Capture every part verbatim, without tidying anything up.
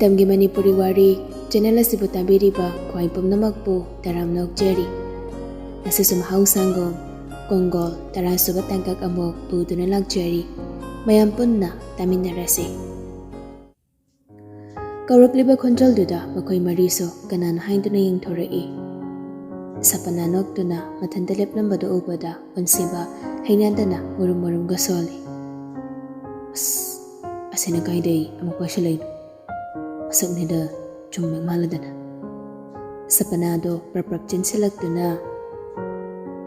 ꯇꯝꯒꯤ ꯃꯅꯤꯄꯨꯔꯤ ꯋꯥꯔꯤ ꯆꯦꯅꯦꯜ ꯑꯁꯤꯕꯨ ꯇꯥꯕꯤꯔꯤꯕ ꯈ꯭ꯋꯥꯏ ꯄꯨꯝꯅꯃꯛꯄꯨ ꯇꯔꯥꯝꯅ ꯑꯣꯛꯆꯔꯤ꯫ ꯉꯁꯤꯁꯨ ꯃꯍꯧꯁꯥꯡꯒꯣꯝ ꯀꯣꯡꯒꯣꯜ ꯇꯔꯥꯁꯨꯕ ꯇꯥꯡꯀꯛ ꯑꯃꯨꯛ ꯄꯨꯗꯨꯅ ꯂꯥꯛꯆꯔꯤ꯫ ꯃꯌꯥꯝ ꯄꯨꯟꯅ ꯇꯥꯃꯤꯟꯅꯔꯁꯤ꯫ ꯀꯧꯔꯛꯂꯤꯕ ꯈꯣꯟꯖꯦꯜꯗꯨꯗ ꯃꯈꯣꯏ ꯃꯔꯤꯁꯨ ꯀꯅꯥꯅꯣ ꯍꯥꯏꯗꯨꯅ ꯌꯦꯡꯊꯣꯔꯛꯏ꯫ ꯁꯄꯅꯥ ꯅꯣꯛꯇꯨꯅ ꯃꯊꯟꯇ ꯂꯦꯞꯂꯝꯕꯗꯨ ꯎꯕꯗ ꯄꯨꯟꯁꯤꯕ ꯍꯩꯅꯗꯅ ꯃꯨꯔꯨꯝ ꯃꯨꯔꯨꯝꯒ ꯁꯣꯜꯂꯤ꯫ "ꯑꯁ, ꯑꯁꯤꯅ ꯀꯥꯏꯗꯩ ꯑꯃꯨꯛ ꯄꯥꯏꯁꯤꯜꯂꯛꯏꯅꯣ? ꯃꯁꯛꯅꯤꯗ ꯆꯨꯝꯃꯦ ꯃꯥꯜꯂꯗꯅ꯫" ꯁꯄꯅꯥꯗꯣ ꯄ꯭ꯔꯞ ꯄ꯭ꯔꯞ ꯆꯦꯟꯁꯤꯜꯂꯛꯇꯨꯅ,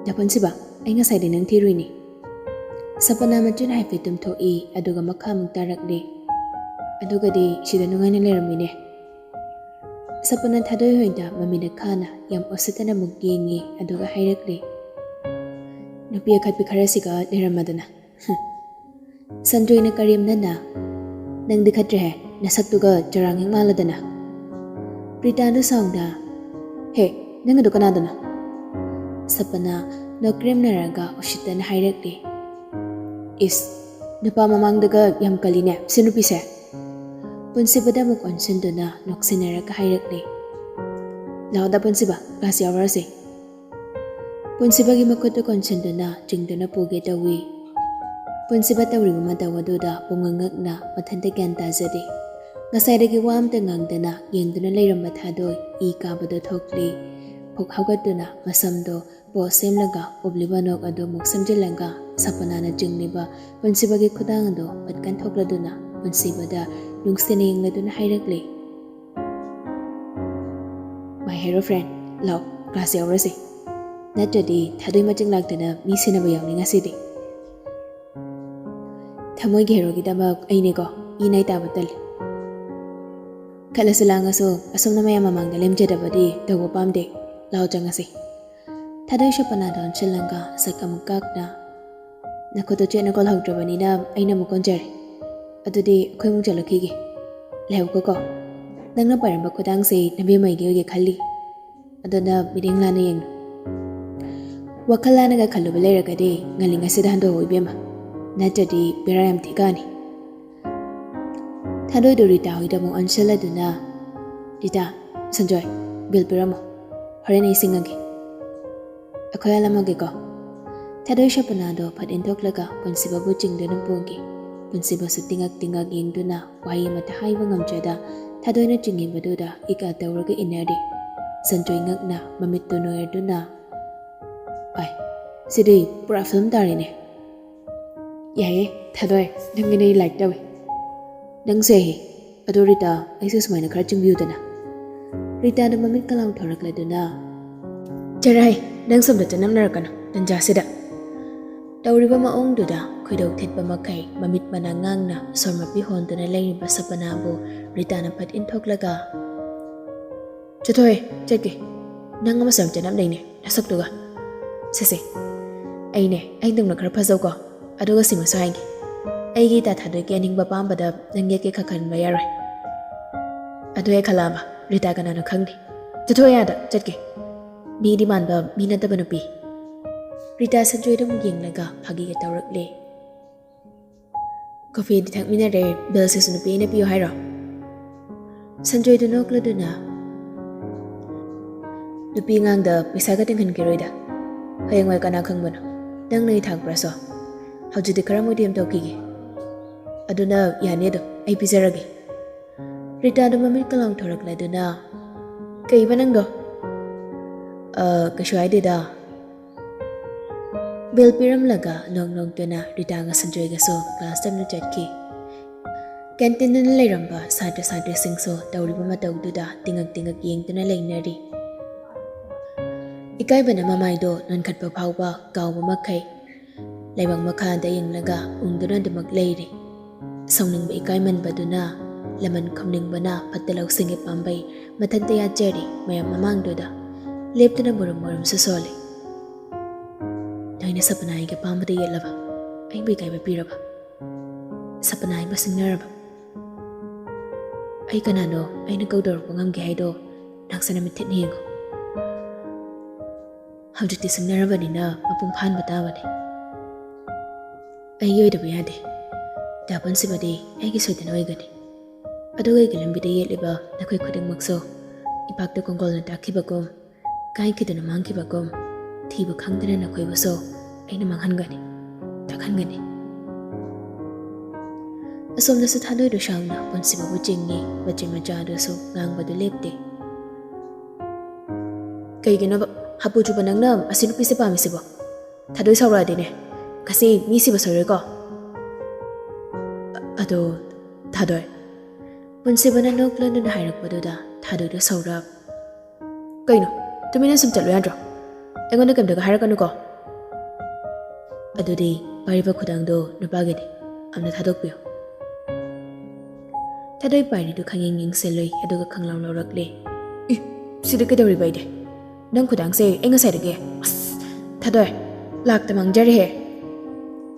"ꯗꯥ ꯄꯨꯟꯁꯤꯕ, ꯑꯩ ꯉꯁꯥꯏꯗꯩ ꯅꯪ ꯊꯤꯔꯨꯏꯅꯤ꯫" ꯁꯄꯅꯥ ꯃꯆꯤꯟ ꯍꯥꯏꯐꯦꯠ ꯇꯨꯝꯊꯣꯛꯏ, ꯑꯗꯨꯒ ꯃꯈꯥ ꯑꯃꯨꯛ ꯇꯥꯔꯛꯂꯤ꯫ "ꯑꯗꯨꯒꯗꯤ ꯁꯤꯗ ꯅꯨꯡꯉꯥꯏꯅ ꯂꯩꯔꯝꯃꯤꯅꯦ꯫" ꯁꯄꯅꯥ ꯊꯥꯗꯣꯏ ꯍꯣꯏꯗ ꯃꯃꯤꯠꯅ ꯈꯥꯅ ꯌꯥꯝ ꯎꯁꯤꯠꯇꯅ ꯑꯃꯨꯛ ꯌꯦꯡꯉꯤ, ꯑꯗꯨꯒ ꯍꯥꯏꯔꯛꯂꯤ, "ꯅꯨꯄꯤ ꯑꯈꯠꯄꯤ ꯈꯔꯁꯤꯒ ꯂꯩꯔꯝꯃꯗꯅ꯫" ꯁꯟꯗ꯭ꯔꯣꯏꯅ ꯀꯔꯦꯝꯅꯅ, "ꯅꯪꯗꯤ ꯈꯠꯇ꯭ꯔꯦꯍꯦ, ꯅꯁꯛꯇꯨꯒ ꯆꯔꯥꯡ ꯍꯦꯛ ꯃꯥꯜꯂꯗꯅ꯫" ꯄ꯭ꯔꯤꯇꯥꯗꯨ ꯁꯥꯎꯅ, "ꯍꯦ, ꯅꯪꯒꯤꯗꯣ ꯀꯅꯥꯗꯅꯣ?" ꯁꯄꯅꯥ ꯅꯣꯛꯀ꯭ꯔꯦꯝꯅꯔꯒ ꯎꯁꯤꯠꯇꯅ ꯍꯥꯏꯔꯛꯂꯤ, "ꯏꯁ, ꯅꯨꯄꯥ ꯃꯃꯥꯡꯗꯒ ꯌꯥꯝ ꯀꯜꯂꯤꯅꯦ ꯁꯤ ꯅꯨꯄꯤꯁꯦ꯫" ꯄꯨꯟꯁꯤꯕꯗ ꯑꯃꯨꯛ ꯑꯣꯟꯁꯤꯟꯗꯨꯅ ꯅꯣꯛꯁꯤꯟꯅꯔꯒ ꯍꯥꯏꯔꯛꯂꯤ, "ꯂꯥꯛꯑꯣꯗ ꯄꯨꯟꯁꯤꯕ, ꯀ꯭ꯂꯥꯁ ꯌꯥꯎꯔꯁꯤ꯫" ꯄꯨꯟꯁꯤꯕꯒꯤ ꯃꯈꯨꯠꯇꯨ ꯀꯣꯟꯁꯤꯟꯗꯨꯅ ꯆꯤꯡꯗꯨꯅ ꯄꯨꯒꯦ ꯇꯧꯏ꯫ ꯄꯨꯟꯁꯤꯕ ꯇꯧꯔꯤꯕ ꯃꯇꯧ ꯑꯗꯨꯗ ꯄꯨꯡꯉꯛ ꯉꯛꯅ ꯃꯊꯟꯇ ꯒ꯭ꯌꯥꯟ ꯇꯥꯖꯗꯦ꯫ ꯉꯁꯥꯏꯗꯒꯤ ꯋꯥ ꯑꯝꯇ ꯉꯥꯡꯗꯅ ꯌꯦꯡꯗꯨꯅ ꯂꯩꯔꯝꯕ ꯊꯥꯗꯣꯏ ꯏ ꯀꯥꯕꯗꯣ ꯊꯣꯛꯂꯤ꯫ ꯐꯨꯛ ꯍꯧꯒꯠꯇꯨꯅ ꯃꯁꯝꯗꯣ ꯄꯣ ꯁꯦꯝꯂꯒ ꯎꯞꯂꯤꯕ ꯅꯣꯛ ꯑꯗꯨ ꯑꯃꯨꯛ ꯁꯦꯝꯖꯤꯜꯂꯒ ꯁꯄꯅꯥꯅ ꯆꯤꯡꯂꯤꯕ ꯄꯨꯟꯁꯤꯕꯒꯤ ꯈꯨꯗꯥꯡ ꯑꯗꯨ ꯄꯠꯀꯟ ꯊꯣꯛꯂꯗꯨꯅ ꯄꯨꯟꯁꯤꯕꯗ ꯅꯨꯡꯁꯤꯅ ꯌꯦꯡꯂꯗꯨꯅ ꯍꯥꯏꯔꯛꯂꯤ, "My hero friend, ꯂꯥꯎ, ꯀ꯭ꯂꯥꯁ ꯌꯥꯎꯔꯁꯤ꯫ ꯅꯠꯇ꯭ꯔꯗꯤ ꯊꯥꯗꯣꯏ ꯃꯆꯤꯡ ꯂꯥꯛꯇꯅ ꯃꯤ ꯁꯤꯟꯅꯕ ꯌꯥꯎꯅꯤ ꯉꯁꯤꯗꯤ꯫" "ꯊꯃꯣꯏꯒꯤ ꯍꯦꯔꯣꯒꯤꯗꯃꯛ ꯑꯩꯅꯦꯀꯣ ꯏ ꯅꯥꯏ ꯇꯥꯕ ꯇꯜꯂꯤ꯫ ꯈꯠꯂꯁꯨ ꯂꯥꯡꯉꯁꯨ ꯑꯁꯨꯝꯅ ꯃꯌꯥꯝ ꯃꯃꯥꯡꯗ ꯂꯦꯝꯖꯗꯕꯗꯤ ꯇꯧꯕ ꯄꯥꯝꯗꯦ꯫ ꯂꯥꯎ ꯆꯪꯉꯁꯤ꯫" ꯊꯥꯗꯣꯏ ꯁꯄꯅꯥꯗ ꯑꯣꯟꯁꯤꯜꯂꯒ ꯁꯛ ꯑꯃꯨꯛ ꯀꯥꯛꯅ, "ꯅꯈꯨꯠꯇꯣ ꯆꯦꯠꯅ ꯀꯣꯜꯍꯧꯗ꯭ꯔꯕꯅꯤꯅ ꯑꯩꯅ ꯑꯃꯨꯛ ꯀꯣꯟꯖꯔꯦ꯫ ꯑꯗꯨꯗꯤ ꯑꯩꯈꯣꯏ ꯑꯃꯨꯛ ꯆꯠꯂꯛꯈꯤꯒꯦ꯫ ꯂꯩꯍꯧꯀꯣꯀꯣ꯫ ꯅꯪꯅ ꯄꯥꯏꯔꯝꯕ ꯈꯨꯗꯥꯡꯁꯦ ꯅꯕꯦꯝꯃꯩꯒꯤ ꯑꯣꯏꯒꯦ ꯈꯜꯂꯤ꯫ ꯑꯗꯨꯅ ꯃꯤꯠꯌꯦꯡ ꯂꯥꯟꯅ ꯌꯦꯡꯅꯨ꯫ ꯋꯥꯈꯜ ꯂꯥꯟꯅꯒ ꯈꯜꯂꯨꯕ ꯂꯩꯔꯒꯗꯤ ꯉꯜꯂꯤꯉꯩꯁꯤꯗ ꯍꯟꯗꯣꯛꯑꯣ ꯏꯕꯦꯝꯃ꯫ ꯅꯠꯇ꯭ꯔꯗꯤ ꯕꯦꯔꯥ ꯌꯥꯝ ꯊꯤ ꯀꯥꯅꯤ꯫" ꯊꯥꯗꯣꯏꯗꯨ ꯔꯤꯇꯥ ꯍꯣꯏꯗ ꯑꯃꯨꯛ ꯑꯣꯟꯁꯤꯜꯂꯗꯨꯅ, "ꯔꯤꯇꯥ, ꯁꯟꯖꯣꯏ, ꯕꯤꯜ ꯄꯤꯔꯝꯃꯣ, ꯍꯣꯔꯦꯟ ꯑꯩ ꯁꯤꯡꯉꯒꯦ꯫ ꯑꯩꯈꯣꯏ ꯍꯜꯂꯝꯃꯒꯦꯀꯣ꯫" ꯊꯥꯗꯣꯏ ꯁꯄꯅꯥꯗꯣ ꯐꯠ ꯏꯟꯊꯣꯛꯂꯒ ꯄꯨꯟꯁꯤꯕꯕꯨ ꯆꯤꯡꯗꯨꯅ ꯄꯣꯡꯈꯤ꯫ ꯄꯨꯟꯁꯤꯕꯁꯨ ꯇꯤꯡꯉꯛ ꯇꯤꯡꯉꯛ ꯌꯦꯡꯗꯨꯅ ꯋꯥꯍꯩ ꯑꯃꯠꯇ ꯍꯥꯏꯕ ꯉꯝꯖꯗ ꯊꯥꯗꯣꯏꯅ ꯆꯤꯡꯉꯤꯕꯗꯨꯗ ꯏꯀꯥ ꯇꯧꯔꯒ ꯏꯟꯅꯔꯤ꯫ ꯁꯟꯖꯣꯏ ꯉꯛꯅ ꯃꯃꯤꯠꯇꯨ ꯅꯣꯏꯔꯗꯨꯅ, "ꯑꯥꯏ, ꯁꯤꯗꯤ ꯄꯨꯔꯥ ꯐꯤꯂꯝ ꯇꯥꯔꯦꯅꯦ꯫ ꯌꯥꯏꯌꯦ, ꯊꯥꯗꯣꯏ, ꯅꯪꯒꯤꯅ ꯑꯩ ꯂꯥꯏꯛ ꯇꯧꯏ꯫ ꯅꯪꯁꯦ ꯑꯩ, ꯑꯗꯣ ꯔꯤꯇꯥ, ꯑꯩꯁꯨ ꯁꯨꯃꯥꯏꯅ ꯈꯔ ꯆꯤꯡꯕꯤꯌꯨꯗꯅ꯫" ꯔꯤꯇꯥꯗ ꯃꯃꯤꯠ ꯀꯂꯥꯎ ꯊꯣꯔꯛꯂꯗꯨꯅ, "ꯆꯔꯥꯏ, ꯅꯪ ꯁꯣꯝꯗ ꯆꯅꯝꯅꯔꯛꯀꯅꯨ, ꯇꯟꯖꯥꯁꯤꯗ꯫" ꯇꯧꯔꯤꯕ ꯃꯑꯣꯡꯗꯨꯗ ꯈꯣꯏꯗꯧ ꯊꯤꯠꯄ ꯃꯈꯩ ꯃꯃꯤꯠ ꯃꯅꯥ ꯉꯥꯡꯅ ꯁꯣꯔ ꯃꯄꯤ ꯍꯣꯟꯗꯨꯅ ꯂꯩꯔꯤꯕ ꯁꯄꯅꯥꯕꯨ ꯔꯤꯇꯥꯅ ꯐꯠ ꯏꯟꯊꯣꯛꯂꯒ, "ꯆꯠꯊꯣꯛꯑꯦ, ꯆꯠꯀꯦ꯫ ꯅꯪ ꯑꯃꯁꯨ ꯌꯥꯝ ꯆꯅꯞꯅꯩꯅꯦ ꯅꯁꯛꯇꯨꯒ꯫ ꯁꯦꯁꯦ, ꯑꯩꯅꯦ, ꯑꯩꯗꯧꯅ ꯈꯔ ꯐꯖꯧꯀꯣ꯫ ꯑꯗꯨꯒ ꯁꯤꯃꯁꯨ ꯍꯥꯏꯒꯦ, ꯑꯩꯒꯤ ꯏꯇꯥ ꯊꯥꯗꯣꯏꯒꯤ ꯑꯅꯤꯡꯕ ꯑꯄꯥꯝꯕꯗ ꯅꯪ ꯌꯦꯠꯀꯦ ꯈꯟꯕ ꯌꯥꯔꯣꯏ꯫ ꯑꯗꯨ ꯍꯦꯛ ꯈꯜꯂꯛꯑꯕ, ꯔꯤꯇꯥ ꯀꯅꯥꯅꯣ ꯈꯪꯗꯦ꯫ ꯆꯠꯊꯣꯛꯑꯦ ꯑꯥꯗ, ꯆꯠꯀꯦ꯫ ꯃꯤꯗꯤ ꯃꯥꯟꯕ, ꯃꯤ ꯅꯠꯇꯕ ꯅꯨꯄꯤ꯫" ꯔꯤꯇꯥ ꯁꯟꯖꯣꯏꯗ ꯑꯃꯨꯛ ꯌꯦꯡꯂꯒ ꯐꯥꯒꯤꯒ ꯇꯧꯔꯛꯂꯦ꯫ "ꯀꯣꯐꯤꯗꯤ ꯊꯛꯃꯤꯟꯅꯔꯦ, ꯕꯤꯜꯁꯤꯁꯨ ꯅꯨꯄꯤ ꯑꯩꯅ ꯄꯤꯌꯨ ꯍꯥꯏꯔꯣ?" ꯁꯟꯖꯣꯏꯗꯨ ꯅꯣꯛꯂꯗꯨꯅ, "ꯅꯨꯄꯤ ꯑꯉꯥꯡꯗ ꯄꯩꯁꯥꯒ ꯇꯤꯡꯍꯟꯈꯤꯔꯣꯏꯗ꯫ ꯍꯌꯦꯡꯋꯥꯏ ꯀꯅꯥ ꯈꯪꯕꯅꯣ, ꯅꯪꯅ ꯑꯩ ꯊꯥꯛꯄ꯭ꯔꯥꯁꯣ꯫ ꯍꯧꯖꯤꯛꯇꯤ ꯈꯔ ꯃꯣꯏꯗꯤ ꯑꯃ ꯇꯧꯈꯤꯒꯦ꯫ ꯑꯗꯨꯅ ꯌꯥꯅꯤ, ꯑꯗꯣ ꯑꯩ ꯄꯤꯖꯔꯒꯦ꯫" ꯔꯤꯇꯥꯗꯨ ꯃꯃꯤꯠ ꯀꯂꯥꯎ ꯊꯣꯔꯛꯂꯗꯨꯅ, "ꯀꯩꯕ ꯅꯪꯗꯣ?" "ꯑ, ꯀꯩꯁꯨ ꯍꯥꯏꯗꯦꯗ꯫" ꯕꯤꯜ ꯄꯤꯔꯝꯂꯒ ꯅꯣꯛ ꯅꯣꯛꯇꯨꯅ ꯔꯤꯇꯥꯒ ꯁꯟꯖꯣꯏꯒꯁꯨ ꯀ꯭ꯂꯥꯁ ꯇꯝꯅ ꯆꯠꯈꯤ꯫ ꯀꯦꯟꯇꯤꯟꯗꯨꯅ ꯂꯩꯔꯝꯕ ꯁꯥꯇ꯭ꯔ ꯁꯥꯇ꯭ꯔꯤꯁꯤꯡꯁꯨ ꯇꯧꯔꯤꯕ ꯃꯇꯧꯗꯨꯗ ꯇꯤꯉꯛ ꯇꯤꯉꯛ ꯌꯦꯡꯗꯨꯅ ꯂꯩꯅꯔꯤ꯫ ꯏꯀꯥꯏꯕꯅ ꯃꯃꯥꯏꯗꯣ ꯅꯣꯟꯈꯠꯄ ꯐꯥꯎꯕ ꯀꯥꯎꯕ ꯃꯈꯩ ꯂꯩꯕꯥꯛ ꯃꯈꯥꯗ ꯌꯦꯡꯂꯒ ꯎꯪꯗꯨꯅ ꯑꯗꯨꯃꯛ ꯂꯩꯔꯤ꯫ ꯁꯥꯎꯅꯤꯡꯕ ꯏꯀꯥꯏꯃꯟꯕꯗꯨꯅ ꯂꯃꯟ ꯈꯨꯝꯅꯤꯡꯕꯅ ꯐꯠꯇ ꯂꯧꯁꯤꯡꯒꯤ ꯄꯥꯝꯕꯩ ꯃꯊꯟꯇ ꯌꯥꯠꯆꯔꯤ ꯃꯌꯥꯝ ꯃꯃꯥꯡꯗꯨꯗ꯫ ꯂꯦꯞꯇꯅ ꯃꯨꯔꯨꯝ ꯃꯨꯔꯨꯝꯁꯨ ꯁꯣꯜꯂꯤ꯫ "ꯅꯣꯏꯅ ꯁꯄꯅꯥꯒꯤ ꯑꯄꯥꯝꯕꯗ ꯌꯦꯠꯂꯕ? ꯑꯩꯕꯨ ꯏꯀꯥꯏꯕ ꯄꯤꯔꯕ? ꯁꯄꯅꯥ ꯑꯩꯕꯨ ꯁꯤꯡꯅꯔꯕ? ꯑꯩ ꯀꯅꯥꯅꯣ ꯑꯩꯅ ꯀꯧꯗꯧꯔꯛꯄ ꯉꯝꯒꯦ ꯍꯥꯏꯗꯣ ꯅꯪꯁꯨ ꯅꯃꯤꯠ ꯊꯤꯠꯅ ꯌꯦꯡꯉꯨ꯫ ꯍꯧꯖꯤꯛꯇꯤ ꯁꯤꯡꯅꯔꯕꯅꯤꯅ ꯃꯄꯨꯡ ꯐꯥꯍꯟꯕ ꯇꯥꯕꯅꯤ꯫ ꯑꯩꯒꯤ ꯑꯣꯏꯗꯕ ꯌꯥꯗꯦ꯫ ꯗꯥ ꯄꯨꯟꯁꯤꯕꯗꯤ ꯑꯩꯒꯤ ꯁꯣꯏꯗꯅ ꯑꯣꯏꯒꯅꯤ꯫" ꯑꯗꯨꯒ ꯑꯩꯒꯤ ꯂꯝꯕꯤꯗ ꯌꯦꯠꯂꯤꯕ ꯅꯈꯣꯏ ꯈꯨꯗꯤꯡꯃꯛꯁꯨ ꯏꯄꯥꯛꯇ ꯀꯣꯡꯒꯣꯜꯅ ꯇꯥꯛꯈꯤꯕꯒꯨꯝ, ꯀꯥꯏꯈꯤꯗꯨꯅ ꯃꯥꯡꯈꯤꯕꯒꯨꯝ, ꯊꯤꯕ ꯈꯪꯗꯅ ꯅꯈꯣꯏꯕꯨꯁꯨ ꯑꯩꯅ ꯃꯥꯡꯍꯟꯒꯅꯤ, ꯇꯥꯛꯍꯟꯒꯅꯤ꯫ ꯑꯁꯣꯝꯗꯁꯨ ꯊꯥꯗꯣꯏꯗꯨ ꯁꯥꯎꯅ ꯄꯨꯟꯁꯤꯕꯕꯨ ꯆꯤꯡꯏ, ꯃꯆꯤꯟ ꯃꯆꯥ ꯑꯗꯨꯁꯨ ꯉꯥꯡꯕꯗꯨ ꯂꯦꯞꯇꯦ꯫ "ꯀꯩꯒꯤꯅꯣꯕ ꯍꯥꯄꯨ ꯆꯨꯕ ꯅꯪꯅ ꯑꯁꯤ ꯅꯨꯄꯤꯁꯦ ꯄꯥꯝꯃꯤꯁꯤꯕꯣ? ꯊꯥꯗꯣꯏ ꯁꯥꯎꯔꯛꯑꯗꯤꯅꯦ, ꯉꯁꯤ ꯃꯤ ꯁꯤꯕ ꯁꯣꯏꯔꯣꯏꯀꯣ?" "ꯑ-, ꯑꯗꯣ ꯊꯥꯗꯣꯏ," ꯄꯨꯟꯁꯤꯕꯅ ꯅꯣꯛꯂꯗꯨꯅ ꯍꯥꯏꯔꯛꯄꯗꯨꯗ ꯊꯥꯗꯣꯏꯗꯣ ꯁꯥꯎꯔꯛ, "ꯀꯩꯅꯣ, ꯇꯨꯃꯤꯟꯅ ꯁꯨꯝ ꯆꯠꯂꯨ ꯌꯥꯗ꯭ꯔꯣ? ꯑꯩꯉꯣꯟꯗ ꯀꯩꯝꯇꯒ ꯍꯥꯏꯔꯛꯀꯅꯨꯀꯣ꯫ ꯑꯗꯨꯗꯤ ꯄꯥꯏꯔꯤꯕ ꯈꯨꯗꯥꯡꯗꯣ ꯅꯨꯄꯥꯒꯤꯅꯤ, ꯑꯝꯇ ꯊꯥꯗꯣꯛꯄꯤꯌꯨ꯫" ꯊꯥꯗꯣꯏ ꯄꯥꯏꯔꯤꯗꯨ ꯈꯪꯌꯦꯡ ꯌꯦꯡꯁꯤꯜꯂꯨꯏ, ꯑꯗꯨꯒ ꯈꯪꯂꯥꯎ ꯂꯥꯎꯔꯛꯂꯦ꯫ "ꯏ, ꯁꯤꯗ ꯀꯩꯗꯧꯔꯤꯕ ꯑꯩꯗꯤ? ꯅꯪ ꯈꯨꯗꯥꯡꯁꯦ ꯑꯩ ꯉꯁꯥꯏꯗꯒꯤ, ꯑꯁ, ꯊꯥꯗꯣꯏ, ꯂꯥꯛꯇ ꯃꯥꯡꯖꯔꯦꯍꯦ!"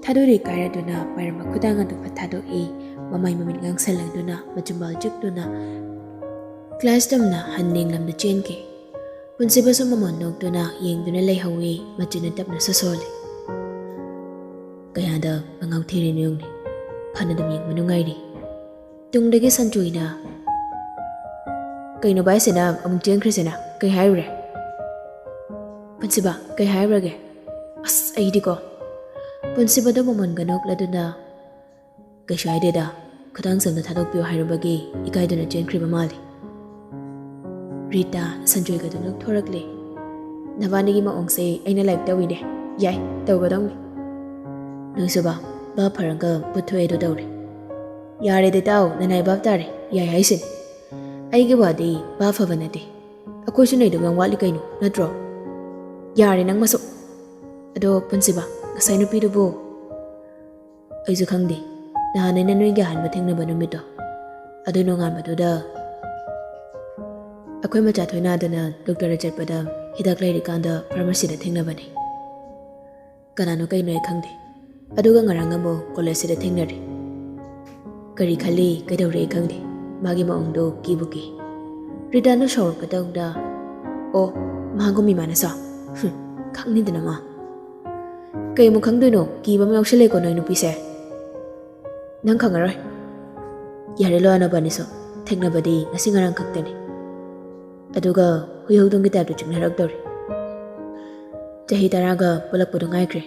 ꯊꯥꯗꯣꯏꯗꯨ ꯏꯀꯥꯏꯔꯗꯨꯅ ꯄꯥꯏꯔꯝꯕ ꯈꯨꯗꯥꯡ ꯑꯗꯨ ꯐꯠ ꯊꯥꯗꯣꯛꯏ, ꯃꯃꯥꯏ ꯃꯃꯤꯠ ꯉꯥꯡꯁꯜꯂꯗꯨꯅ ꯃꯆꯤꯟꯕꯥꯜ ꯆꯤꯛꯇꯨꯅ ꯀ꯭ꯂꯥꯁ ꯇꯝꯅ ꯍꯟ ꯌꯦꯡꯂꯝꯗ ꯆꯦꯟꯈꯤ꯫ ꯄꯨꯟꯁꯤꯕꯁꯨ ꯃꯃꯣꯟ ꯅꯣꯛꯇꯨꯅ ꯌꯦꯡꯗꯨꯅ ꯂꯩꯍꯧꯏ, ꯃꯆꯤꯟꯅ ꯇꯞꯅꯁꯨ ꯁꯣꯜꯂꯤ꯫ ꯀꯌꯥꯗ ꯃꯉꯥꯎ ꯊꯤꯔꯤꯅꯣ ꯌꯦꯡꯉꯨꯅꯦ, ꯐꯅ ꯑꯗꯨꯝ ꯌꯦꯡꯕ ꯅꯨꯡꯉꯥꯏꯔꯤ꯫ ꯇꯨꯡꯗꯒꯤ ꯁꯟꯆꯣꯏꯅ, "ꯀꯩꯅꯣ ꯚꯥꯏꯁꯤꯅ ꯑꯃꯨꯛ ꯆꯦꯟꯈ꯭ꯔꯤꯁꯤꯅ? ꯀꯩ ꯍꯥꯏꯔꯨꯔꯦ?" "ꯄꯨꯟꯁꯤꯕ, ꯀꯩ ꯍꯥꯏꯔꯨꯔꯒꯦ?" "ꯑꯁ, ꯑꯩꯗꯤꯀꯣ꯫" ꯄꯨꯟꯁꯤꯕꯗꯣ ꯃꯃꯣꯟꯒ ꯅꯣꯛꯂꯗꯨꯅ, "ꯀꯩꯁꯨ ꯍꯥꯏꯗꯦꯗ, ꯈꯨꯗꯥꯡ ꯁꯝꯅ ꯊꯥꯗꯣꯛꯄꯤꯌꯨ ꯍꯥꯏꯔꯨꯕꯒꯤ ꯏꯀꯥꯏꯗꯨꯅ ꯆꯦꯟꯈ꯭ꯔꯤꯕ ꯃꯥꯜꯂꯤ꯫" ꯔꯤꯇꯥ ꯁꯟꯖꯣꯏꯒꯗꯨ ꯅꯣꯛꯊꯣꯔꯛꯂꯦ꯫ "ꯅꯕꯥꯅꯤꯒꯤ ꯃꯑꯣꯡꯁꯦ ꯑꯩꯅ ꯂꯥꯏꯛ ꯇꯧꯏꯅꯦ꯫ ꯌꯥꯏ, ꯇꯧꯒꯗꯧꯅꯤ꯫" "ꯅꯣꯏꯁꯨꯕ, ꯚꯥꯞ ꯐꯔꯒ ꯄꯨꯊꯣꯛꯑꯦꯗꯣ ꯇꯧꯔꯦ꯫" "ꯌꯥꯔꯦꯗ ꯏꯇꯥꯎ, ꯅꯅꯥꯏ ꯚꯥꯞ ꯇꯥꯔꯦ, ꯌꯥꯏ ꯍꯥꯏꯁꯤꯅꯤ꯫ ꯑꯩꯒꯤ ꯋꯥꯗꯤ ꯚꯥꯞ ꯐꯕ ꯅꯠꯇꯦ꯫ ꯑꯩꯈꯣꯏꯁꯨ ꯅꯩꯗꯧ ꯌꯥꯝ ꯋꯥꯠꯂꯤ ꯀꯩꯅꯣ, ꯅꯠꯇ꯭ꯔꯣ?" "ꯌꯥꯔꯦ ꯅꯪ ꯃꯁꯨ꯫ ꯑꯗꯣ ꯄꯨꯟꯁꯤꯕ, ꯉꯁꯥꯏ ꯅꯨꯄꯤꯗꯨꯕꯨ?" "ꯑꯩꯁꯨ ꯈꯪꯗꯦ꯫ ꯅꯍꯥꯟ ꯑꯩꯅ ꯅꯣꯏꯒꯤ ꯑꯍꯥꯟꯕ ꯊꯦꯡꯅꯕ ꯅꯨꯃꯤꯠꯇꯣ, ꯑꯗꯨ ꯅꯣꯡꯉꯥꯟꯕꯗꯨꯗ ꯑꯩꯈꯣꯏ ꯃꯆꯥ ꯊꯣꯏꯅꯥꯗꯅ ꯗꯣꯛꯇꯔꯗ ꯆꯠꯄꯗ ꯍꯤꯗꯥꯛ ꯂꯩꯔꯤꯀꯥꯟꯗ ꯐꯥꯔꯃꯥꯁꯤꯗ ꯊꯦꯡꯅꯕꯅꯤ꯫ ꯀꯅꯥꯅꯣ ꯀꯩꯅꯣ ꯑꯩ ꯈꯪꯗꯦ꯫ ꯑꯗꯨꯒ ꯉꯔꯥꯡ ꯑꯃꯨꯛ ꯀꯣꯂꯦꯖꯁꯤꯗ ꯊꯦꯡꯅꯔꯦ꯫ ꯀꯔꯤ ꯈꯜꯂꯤ, ꯀꯩꯗꯧꯔꯦ ꯑꯩ ꯈꯪꯗꯦ꯫ ꯃꯥꯒꯤ ꯃꯑꯣꯡꯗꯣ ꯀꯤꯕꯨ ꯀꯤ꯫" ꯔꯤꯇꯥꯅ ꯁꯥꯎꯔꯛꯄꯗꯧꯅ, "ꯑꯣ, ꯃꯍꯥꯒꯨꯝ ꯏꯃꯥꯅ ꯁꯥ꯫ ꯍꯨꯝ, ꯈꯪꯅꯤꯗꯅ ꯃꯥ꯫" "ꯀꯩ ꯑꯃꯨꯛ ꯈꯪꯗꯣꯏꯅꯣ? ꯀꯤꯕ ꯑꯃ ꯌꯥꯎꯁꯜꯂꯦꯀꯣ ꯅꯣꯏ ꯅꯨꯄꯤꯁꯦ꯫ ꯅꯪ ꯈꯪꯉꯔꯣꯏ꯫" ꯌꯥꯔꯦ ꯂꯣꯏꯅꯕꯅꯤꯁꯨ, ꯊꯦꯡꯅꯕꯗꯤ ꯉꯁꯤ ꯉꯔꯥꯡ ꯈꯛꯇꯅꯤ꯫ ꯑꯗꯨꯒ ꯍꯨꯏ ꯍꯧꯗꯣꯡꯒꯤ ꯇꯥꯏꯞꯇ ꯆꯤꯛꯅꯔꯛꯇꯧꯔꯦ꯫ ꯆꯍꯤ ꯇꯔꯥꯒ ꯄꯨꯜꯂꯛꯄꯗꯣ ꯉꯥꯏꯈ꯭ꯔꯦ꯫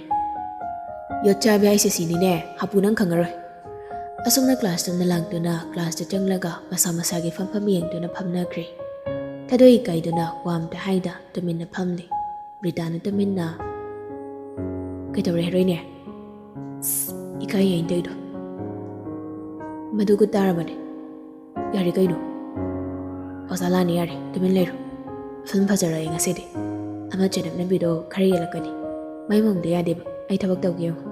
ꯌꯣꯠ ꯆꯥꯕꯤ ꯍꯥꯏꯁꯦ ꯁꯤꯅꯤꯅꯦ, ꯍꯥꯄꯨ ꯅꯪ ꯈꯪꯉꯔꯣꯏ꯫ ꯑꯁꯨꯝꯅ ꯀ꯭ꯂꯥꯁ ꯇꯨꯝꯅ ꯂꯥꯡꯗꯨꯅ ꯀ꯭ꯂꯥꯁꯇ ꯆꯪꯂꯒ ꯃꯁꯥ ꯃꯁꯥꯒꯤ ꯐꯝꯐꯝ ꯌꯦꯡꯗꯨꯅ ꯐꯝꯅꯈ꯭ꯔꯦ꯫ ꯊꯥꯗꯣꯏ ꯏꯀꯥꯏꯗꯨꯅ ꯋꯥ ꯑꯝꯇ ꯍꯥꯏꯗ ꯇꯨꯃꯤꯟꯅ ꯐꯝꯂꯤ꯫ ꯕ꯭ꯔꯤꯇꯥꯅ ꯇꯨꯃꯤꯟꯅ, "ꯀꯩꯗꯧꯔꯦ ꯍꯥꯏꯔꯣꯏꯅꯦ?" "ꯏꯀꯥꯏ ꯑꯩꯅ ꯇꯧꯔꯤꯗꯣ꯫ ꯃꯗꯨꯒ ꯇꯥꯔꯕꯅꯦ꯫ ꯌꯥꯔꯦ ꯀꯩꯅꯣ? ꯑꯣꯖꯥ ꯂꯥꯛꯑꯅꯤ, ꯌꯥꯔꯦ, ꯇꯨꯃꯤꯟ ꯂꯩꯔꯣ꯫ ꯐꯤꯂꯝ ꯐꯖꯔꯛꯑꯦ ꯉꯁꯤꯗꯤ꯫ ꯑꯃ ꯆꯦꯅꯞꯅꯕꯤꯗꯣ ꯈꯔ ꯌꯦꯜꯂꯛꯀꯅꯤ꯫ ꯃꯩ ꯃꯣꯡꯗ ꯌꯥꯗꯦꯕ, ꯑꯩ ꯊꯕꯛ ꯇꯧꯒꯦ ꯌꯦꯡꯉꯣ꯫"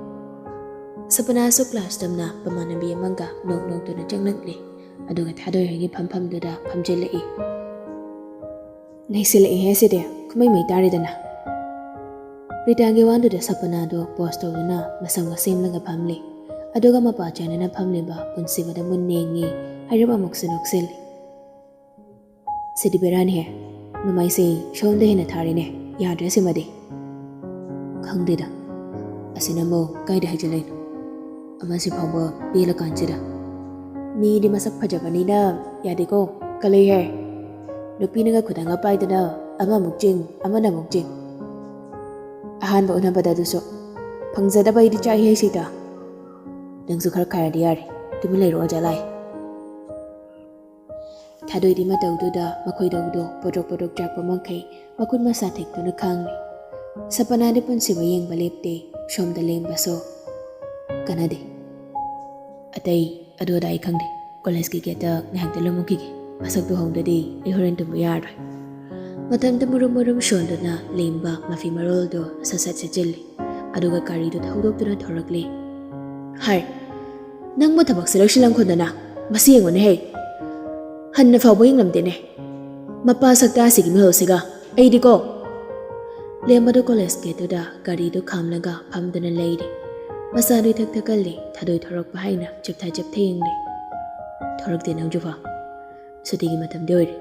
ꯁꯄꯅꯥꯁꯨ ꯀ꯭ꯂꯥꯁ ꯇꯝꯅ ꯃꯃꯥꯟꯅꯕꯤ ꯑꯃꯒ ꯅꯣꯛ ꯅꯣꯛꯇꯨꯅ ꯆꯪꯂꯛꯂꯦ꯫ ꯑꯗꯨꯒ ꯊꯥꯗꯣꯏ ꯍꯣꯏꯒꯤ ꯐꯝꯐꯝꯗꯨꯗ ꯐꯝꯖꯤꯜꯂꯛꯏ꯫ "ꯅꯩꯁꯤꯜꯂꯛꯏꯍꯦ ꯁꯤꯗꯤ, ꯈꯨꯃꯩ ꯃꯩ ꯇꯥꯔꯦꯗꯅ꯫" ꯔꯤꯇꯥꯒꯤ ꯋꯥꯗꯨꯗ ꯁꯄꯅꯥꯗꯣ ꯄꯣꯁ ꯇꯧꯗꯨꯅ ꯃꯁꯝꯒ ꯁꯦꯝꯂꯒ ꯐꯝꯂꯤ꯫ ꯑꯗꯨꯒ ꯃꯄꯥ ꯆꯥꯅꯅ ꯐꯝꯂꯤꯕ ꯄꯨꯟꯁꯤꯕꯗ ꯃꯨꯟꯅ ꯌꯦꯡꯉꯤ꯫ ꯍꯥꯏꯔꯞ ꯑꯃꯨꯛꯁꯨ ꯅꯣꯛꯁꯤꯜꯂꯤ꯫ "ꯁꯤꯗꯤ ꯕꯦꯔꯥꯅꯤꯍꯦ, ꯃꯃꯥꯏꯁꯦ ꯁꯣꯝꯗ ꯍꯦꯟꯅ ꯊꯥꯔꯦꯅꯦ, ꯌꯥꯗ꯭ꯔꯦ ꯁꯤꯃꯗꯤ꯫" "ꯈꯪꯗꯦꯗ, ꯑꯁꯤꯅ ꯑꯃꯨꯛ ꯀꯥꯏꯗ ꯍꯥꯏꯖꯤꯜꯂꯛꯏꯅꯣ? ꯑꯃꯁꯤ ꯐꯥꯎꯕ ꯄꯦꯜꯂꯀꯥꯟꯁꯤꯗ꯫ ꯃꯤꯗꯤ ꯃꯁꯛ ꯐꯖꯕꯅꯤꯅ ꯌꯥꯗꯦꯀꯣ, ꯀꯜꯂꯛꯏꯍꯦ꯫ ꯅꯨꯄꯤꯅꯒ ꯈꯨꯗꯥꯡꯒ ꯄꯥꯏꯗꯅ ꯑꯃꯃꯨꯛ ꯆꯤꯡ, ꯑꯃꯅ ꯑꯃꯨꯛ ꯆꯤꯡ꯫ ꯑꯍꯥꯟꯕ ꯎꯅꯕꯗ ꯑꯗꯨꯁꯨ ꯐꯪꯖꯗꯕ ꯑꯩꯗꯤ ꯆꯥꯛꯏꯍꯦ ꯁꯤꯗ꯫ ꯅꯪꯁꯨ ꯈꯔ ꯈꯥꯏꯔꯗꯤ ꯌꯥꯔꯦ, ꯇꯨꯃꯤꯟ ꯂꯩꯔꯣ ꯑꯣꯖꯥ ꯂꯥꯛꯑꯦ꯫" ꯊꯥꯗꯣꯏꯗꯤ ꯃꯇꯧꯗꯨꯗ ꯃꯈꯣꯏꯗꯧꯗꯣ ꯄꯣꯗ꯭ꯔꯣꯛ ꯄꯣꯗ꯭ꯔꯣꯛ ꯆꯥꯛꯄ ꯃꯈꯩ ꯃꯈꯨꯠ ꯃꯁꯥ ꯊꯦꯛꯇꯨꯅ ꯈꯥꯡꯂꯤ꯫ ꯁꯄꯅꯥꯗꯤ ꯄꯨꯟꯁꯤꯕ ꯌꯦꯡꯕ ꯂꯦꯞꯇꯦ, ꯁꯣꯝꯗ ꯂꯦꯝꯕꯁꯨ ꯀꯥꯟꯅꯗꯦ꯫ "ꯑꯇꯩ ꯑꯗꯨ ꯑꯗꯥ ꯑꯩ ꯈꯪꯗꯦ, ꯀꯣꯂꯦꯖꯀꯤ ꯒꯦꯠꯇ ꯉꯥꯏꯍꯥꯛꯇ ꯂꯨꯝꯃꯨꯈꯤꯒꯦ, ꯃꯁꯛꯇꯨ ꯍꯧꯗ꯭ꯔꯗꯤ ꯑꯩ ꯍꯣꯔꯦꯟ ꯇꯨꯝꯕ ꯌꯥꯔꯔꯣꯏ꯫" ꯃꯊꯟꯇ ꯃꯨꯔꯨꯝ ꯃꯨꯔꯨꯝ ꯁꯣꯟꯗꯨꯅ ꯂꯦꯝꯕ ꯃꯐꯤ ꯃꯔꯣꯜꯗꯨ ꯁꯠ ꯁꯠ ꯁꯦꯠꯆꯤꯜꯂꯤ꯫ ꯑꯗꯨꯒ ꯒꯥꯔꯤꯗꯨ ꯊꯧꯗꯣꯛꯇꯨꯅ ꯊꯧꯔꯛꯂꯤ꯫ "ꯍꯥꯏ, ꯅꯪꯕꯨ ꯊꯕꯛꯁꯦ ꯂꯣꯏꯁꯤꯜꯂꯝꯈꯣꯗꯅ, ꯃꯁꯤ ꯌꯦꯡꯉꯨꯅꯦꯍꯦ꯫ ꯍꯟꯅ ꯐꯥꯎꯕ ꯌꯦꯡꯂꯝꯗꯦꯅꯦ꯫ ꯃꯄꯥ ꯁꯛꯇꯥꯁꯤꯒꯤ ꯃꯤꯍꯨꯜꯁꯤꯒ ꯑꯩꯗꯤꯀꯣ꯫" ꯂꯦꯝꯕꯗꯨ ꯀꯣꯂꯦꯖ ꯒꯦꯠꯇꯨꯗ ꯒꯥꯔꯤꯗꯨ ꯈꯥꯝꯂꯒ ꯐꯝꯗꯨꯅ ꯂꯩꯔꯤ꯫ ꯃꯁꯥꯗꯨ ꯏꯊꯛ ꯊꯛꯀꯜꯂꯤ, ꯊꯥꯗꯣꯏ ꯊꯣꯔꯛꯄ ꯍꯥꯏꯅ ꯆꯤꯞꯊ ꯆꯤꯞꯊ ꯌꯦꯡꯂꯤ꯫ "ꯊꯣꯔꯛꯇꯦ ꯅꯪꯖꯨꯐꯥ꯫ ꯁꯨꯇꯤꯒꯤ ꯃꯇꯝꯗꯤ ꯑꯣꯏꯔꯦ꯫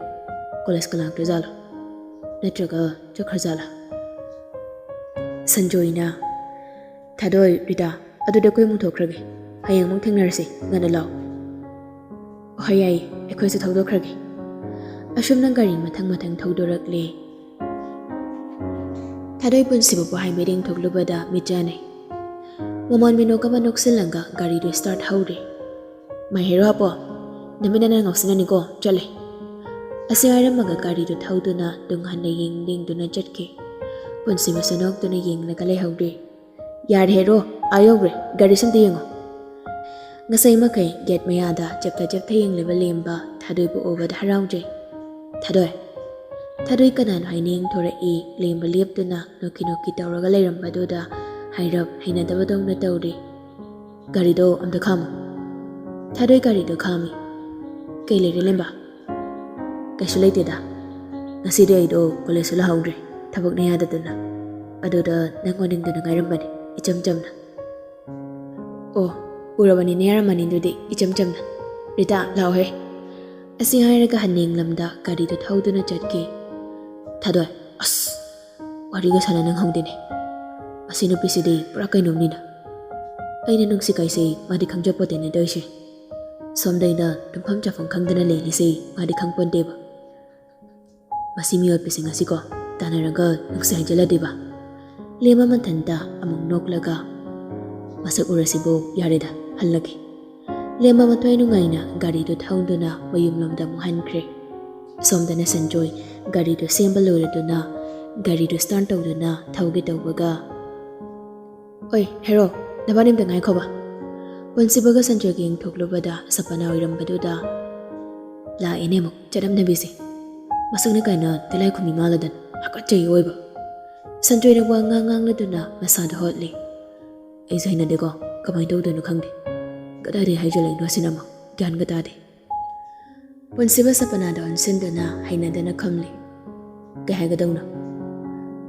ꯀꯣꯂꯦꯖꯀ ꯂꯥꯛꯇ꯭ꯔꯖꯥꯠꯂꯣ? ꯅꯠꯇ꯭ꯔꯒ ꯆꯠꯈ꯭ꯔꯖꯥꯠꯂꯥ?" ꯁꯟꯖꯣꯏꯅ, "ꯊꯥꯗꯣꯏ, ꯔꯤꯇꯥ, ꯑꯗꯨꯗꯤ ꯑꯩꯈꯣꯏ ꯑꯃꯨꯛ ꯊꯣꯛꯈ꯭ꯔꯒꯦ꯫ ꯍꯌꯦꯡ ꯑꯃꯨꯛ ꯊꯦꯡꯅꯔꯁꯤ, ꯉꯟꯅ ꯂꯥꯛꯑꯣ꯫" ꯍꯣꯏ, ꯌꯥꯏꯌꯦ, ꯑꯩꯈꯣꯏꯁꯨ ꯊꯧꯗꯣꯛꯈ꯭ꯔꯒꯦ꯫ ꯑꯁꯨꯝꯅ ꯒꯥꯔꯤ ꯃꯊꯪ ꯃꯊꯪ ꯊꯧꯗꯣꯔꯛꯂꯦ꯫ ꯊꯥꯗꯣꯏ ꯄꯨꯟꯁꯤꯕꯕꯨ ꯍꯥꯏꯃꯔꯦꯡ ꯊꯣꯛꯂꯨꯕꯗ ꯃꯤꯠ ꯆꯥꯅꯩ꯫ ꯃꯃꯣꯟ ꯃꯤꯅꯣꯛ ꯑꯃ ꯅꯣꯛꯁꯤꯜꯂꯒ ꯒꯥꯔꯤꯗꯨ start ꯍꯧꯔꯦ꯫ "ꯃꯥꯏ ꯍꯦꯔꯣ ꯍꯥꯞꯄꯣ, ꯅꯃꯤꯠ ꯅꯅꯥ ꯉꯥꯎꯁꯤꯟꯅꯅꯤꯀꯣ, ꯆꯠꯂꯦ!" ꯑꯁꯤ ꯍꯥꯏꯔꯝꯃꯒ ꯒꯥꯔꯤꯗꯨ ꯊꯧꯗꯨꯅ ꯇꯨꯡ ꯍꯟꯅ ꯌꯦꯡ ꯌꯦꯡꯗꯨꯅ ꯆꯠꯈꯤ꯫ ꯄꯨꯟꯁꯤꯕꯁꯨ ꯅꯣꯛꯇꯨꯅ ꯌꯦꯡꯂꯒ ꯂꯩꯍꯧꯔꯦ꯫ "ꯌꯥꯔꯦ ꯍꯦꯔꯣ, ꯑꯥ ꯌꯧꯈ꯭ꯔꯦ, ꯒꯥꯔꯤꯁꯤ ꯑꯝꯇ ꯌꯦꯡꯉꯣ!" ꯉꯁꯥꯏ ꯃꯈꯩ gate ꯃꯌꯥꯗ ꯆꯞꯊ ꯆꯞꯊ ꯌꯦꯡꯂꯤꯕ ꯂꯦꯝꯕ ꯊꯥꯗꯣꯏꯕꯨ ꯎꯕꯗ ꯍꯔꯥꯎꯖꯩ꯫ "ꯊꯥꯗꯣꯏ!" ꯊꯥꯗꯣꯏ ꯀꯅꯥꯅꯣ ꯍꯥꯏꯅ ꯌꯦꯡꯊꯣꯔꯛꯏ꯫ ꯂꯦꯝꯕ ꯂꯦꯞꯇꯨꯅ ꯅꯣꯛꯀꯤ ꯅꯣꯛꯀꯤ ꯇꯧꯔꯒ ꯂꯩꯔꯝꯕꯗꯨꯗ ꯍꯥꯏꯔꯞ ꯍꯩꯅꯗꯕꯗꯧꯅ ꯇꯧꯔꯤ꯫ "ꯒꯥꯔꯤꯗꯣ ꯑꯝꯇ ꯈꯥꯝꯃꯣ!" ꯊꯥꯗꯣꯏ ꯒꯥꯔꯤꯗꯣ ꯈꯥꯝꯃꯤ꯫ "ꯀꯩ ꯂꯩꯔꯦ ꯂꯦꯝꯕ?" "ꯀꯩꯁꯨ ꯂꯩꯇꯦꯗ, ꯉꯁꯤꯗꯤ ꯑꯩꯗꯣ college ꯁꯨ ꯂꯥꯛꯍꯧꯗ꯭ꯔꯦ, ꯊꯕꯛꯅ ꯌꯥꯗꯗꯅ꯫ ꯑꯗꯨꯗ ꯅꯪ ꯎꯅꯤꯡꯗꯅ ꯉꯥꯏꯔꯝꯕꯅꯤ, ꯏꯆꯝ ꯆꯝꯅ꯫" "ꯑꯣ, ꯎꯔꯕꯅꯤꯅꯦ, ꯌꯥꯔꯝꯃꯅꯤ ꯑꯗꯨꯗꯤ, ꯏꯆꯝ ꯆꯝꯅ꯫ ꯔꯤꯇꯥ, ꯂꯥꯛꯑꯣꯍꯦ!" ꯑꯁꯤ ꯍꯥꯏꯔꯒ ꯍꯟꯅꯤꯡꯂꯝꯗ ꯒꯥꯔꯤꯗꯨ ꯊꯧꯗꯨꯅ ꯆꯠꯈꯤ꯫ ꯊꯥꯗꯣꯏ, ꯑꯁ! ꯋꯥꯔꯤꯒ ꯁꯥꯟꯅ ꯅꯪꯍꯧꯗꯦꯅꯦ꯫ ꯃꯁꯤ ꯅꯨꯄꯤꯁꯤꯗꯤ ꯄꯨꯔꯥ ꯀꯩꯅꯣꯝꯅꯤꯅ꯫ ꯑꯩꯅ ꯅꯨꯡꯁꯤ ꯀꯥꯏꯁꯦ ꯃꯥꯗꯤ ꯈꯪꯖꯄꯣꯠꯇꯦꯅꯦ ꯇꯧꯔꯤꯁꯦ꯫ ꯁꯣꯝꯗ ꯑꯩꯅ ꯇꯨꯝꯐꯝ ꯆꯥꯐꯝ ꯈꯪꯗꯅ ꯂꯩꯔꯤꯁꯦ ꯃꯥꯗꯤ ꯈꯪꯄꯣꯟꯇꯦꯕ꯫ ꯃꯁꯤ ꯃꯤꯑꯣꯠꯄꯤꯁꯦ ꯉꯁꯤꯀꯣ ꯇꯥꯟꯅꯔꯒ ꯅꯨꯡꯁꯤ ꯍꯥꯏꯖꯜꯂꯗꯤꯕ꯫ ꯂꯦꯝꯕ ꯃꯊꯟꯇ ꯑꯃꯨꯛ ꯅꯣꯛꯂꯒ, "ꯃꯁꯛ ꯎꯔꯁꯤꯕꯨ, ꯌꯥꯔꯦꯗ, ꯍꯜꯂꯒꯦ꯫" ꯂꯦꯝꯕ ꯃꯊ꯭ꯋꯥꯏ ꯅꯨꯡꯉꯥꯏꯅ ꯒꯥꯔꯤꯗꯨ ꯊꯧꯗꯨꯅ ꯃꯌꯨꯝꯂꯣꯝꯗ ꯑꯃꯨꯛ ꯍꯟꯈ꯭ꯔꯦ꯫ ꯁꯣꯝꯗꯅ ꯁꯟꯖꯣꯏ ꯒꯥꯔꯤꯗꯨ ꯁꯦꯝꯕ ꯂꯣꯏꯔꯗꯨꯅ ꯒꯥꯔꯤꯗꯨ start ꯇꯧꯗꯨꯅ ꯊꯧꯒꯦ ꯇꯧꯕꯒ, "ꯑꯣꯏ ꯍꯦꯔꯣ, ꯅꯕꯥꯅꯤ ꯑꯝꯇ ꯉꯥꯏꯈꯣꯕ꯫" ꯄꯨꯟꯁꯤꯕꯒ ꯁꯟꯖꯣꯏꯒ ꯌꯦꯡꯊꯣꯛꯂꯨꯕꯗ ꯁꯄꯅꯥ ꯑꯣꯏꯔꯝꯕꯗꯨꯗ, "ꯂꯥꯛꯑꯦꯅꯦ ꯑꯃꯨꯛ ꯆꯠꯅꯝꯅꯕꯤꯁꯦ꯫ ꯃꯁꯛꯅ ꯀꯥꯏꯅ ꯇꯤꯜꯂꯥꯏꯈꯨꯝꯕꯤ ꯃꯥꯜꯂꯗꯅ ꯍꯥꯀꯠꯆꯩ ꯑꯣꯏꯕ꯫" ꯁꯟꯖꯣꯏꯅ ꯋꯥ ꯉꯥꯡ ꯉꯥꯡꯂꯗꯨꯅ ꯃꯁꯥꯗ ꯍꯣꯠꯂꯤ꯫ "ꯑꯩꯁꯨ ꯍꯩꯅꯗꯦꯀꯣ, ꯀꯃꯥꯏꯅ ꯇꯧꯗꯣꯏꯅꯣ ꯈꯪꯗꯦ꯫ ꯀꯗꯥꯏꯗꯒꯤ ꯍꯥꯏꯖꯜꯂꯛꯏꯅꯣ ꯑꯁꯤꯅ ꯑꯃꯨꯛ? ꯒ꯭ꯌꯥꯟꯒ ꯇꯥꯗꯦ꯫" ꯄꯨꯟꯁꯤꯕ ꯁꯄꯅꯥꯗ ꯑꯣꯟꯁꯤꯟꯗꯨꯅ ꯍꯩꯅꯗꯅ ꯈꯨꯝꯂꯤ꯫ "ꯀꯩ ꯍꯥꯏꯒꯗꯧꯅꯣ?"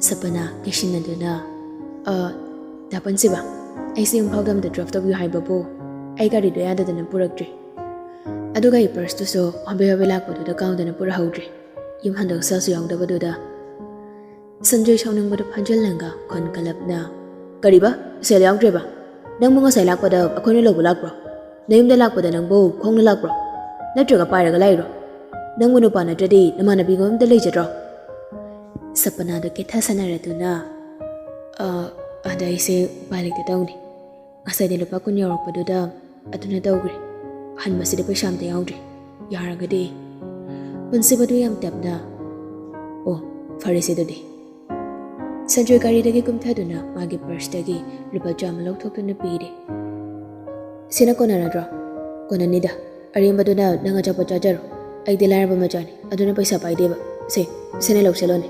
ꯁꯄꯅꯥ ꯀꯤꯁꯤꯟꯅꯗꯨꯅ, "ꯑ, ꯗꯥ ꯄꯨꯟꯁꯤꯕ, ꯑꯩꯁꯦ ꯏꯝꯐꯥꯜꯗ ꯑꯝꯇ drop ꯇꯧꯕꯤꯌꯨ ꯍꯥꯏꯕꯕꯨ ꯑꯩ ꯒꯥꯔꯤꯗꯣ ꯌꯥꯗꯗꯅ ꯄꯨꯔꯛꯇ꯭ꯔꯦ꯫ ꯑꯗꯨꯒ ꯑꯩ purse ꯇꯨꯁꯨ ꯍꯣꯕꯦ ꯍꯣꯕꯦ ꯂꯥꯛꯄꯗꯨꯗ ꯀꯥꯎꯗꯅ ꯄꯨꯔꯛꯍꯧꯗ꯭ꯔꯦ꯫ ꯌꯨꯝ ꯍꯟꯗꯣꯛ ꯁꯦꯜꯁꯨ ꯌꯥꯎꯗꯕꯗꯨꯗ꯫" ꯁꯟꯖꯣꯏ ꯁꯥꯎꯅꯤꯡꯕꯗꯨ ꯐꯥꯖꯤꯜꯂꯒ ꯈꯣꯟ ꯀꯜꯂꯞꯅ, "ꯀꯔꯤꯕ? ꯁꯦꯜ ꯌꯥꯎꯗ꯭ꯔꯦꯕ? ꯅꯪꯕꯨ ꯉꯁꯥꯏ ꯂꯥꯛꯄꯗ ꯑꯩꯈꯣꯏꯅ ꯂꯧꯕ ꯂꯥꯛꯄ꯭ꯔꯣ? ꯅꯌꯨꯝꯗ ꯂꯥꯛꯄꯗ ꯅꯪꯕꯨ ꯈꯣꯡꯅ ꯂꯥꯛꯄ꯭ꯔꯣ? ꯅꯠꯇ꯭ꯔꯒ ꯄꯥꯏꯔꯒ ꯂꯥꯛꯏꯔꯣ? ꯅꯪꯕꯨ ꯅꯨꯄꯥ ꯅꯠꯇ꯭ꯔꯗꯤ ꯅꯃꯥꯟꯅꯕꯤꯒ ꯑꯝꯇ ꯂꯩꯖꯗ꯭ꯔꯣ? ꯁꯄꯅꯥꯗꯣ ꯀꯦꯊꯁꯟꯅꯔꯗꯨꯅ, "ꯑ, ꯑꯗ ꯑꯩꯁꯦ ꯎꯄꯥꯏ ꯂꯩꯇ ꯇꯧꯅꯤ꯫ ꯉꯁꯥꯏꯗꯤ ꯂꯨꯄꯥ ꯀꯨꯟ ꯌꯧꯔꯛꯄꯗꯨꯗ ꯑꯗꯨꯅ ꯇꯧꯈ꯭ꯔꯦ꯫ ꯍꯟꯕꯁꯤꯗ ꯄꯩꯁꯥ ꯑꯝꯇ ꯌꯥꯎꯗ꯭ꯔꯦ꯫ ꯌꯥꯔꯒꯗꯤ?" ꯄꯨꯟꯁꯤꯕꯗꯨ ꯌꯥꯝ ꯇꯞꯅ, "ꯑꯣ, ꯐꯔꯦꯁꯦ ꯑꯗꯨꯗꯤ꯫" ꯁꯟꯖꯣꯏ ꯒꯥꯔꯤꯗꯒꯤ ꯀꯨꯝꯊꯗꯨꯅ ꯃꯥꯒꯤ ꯄꯔꯁꯇꯒꯤ ꯂꯨꯄꯥ ꯆꯥꯝꯃ ꯂꯧꯊꯣꯛꯇꯨꯅ ꯄꯤꯔꯦ꯫ "ꯁꯤꯅ ꯀꯣꯟꯅꯔꯗ꯭ꯔꯣ?" "ꯀꯣꯟꯅꯅꯤꯗ꯫ ꯑꯔꯦꯝꯕꯗꯨꯅ ꯅꯪ ꯑꯆꯥꯄꯣꯠ ꯆꯥꯖꯔꯣ꯫ ꯑꯩꯗꯤ ꯂꯥꯏꯔꯕ ꯃꯆꯥꯅꯤ, ꯑꯗꯨꯅ ꯄꯩꯁꯥ ꯄꯥꯏꯗꯦꯕ꯫ ꯁꯦ, ꯁꯤꯅ ꯂꯧꯁꯤꯜꯂꯣꯅꯦ꯫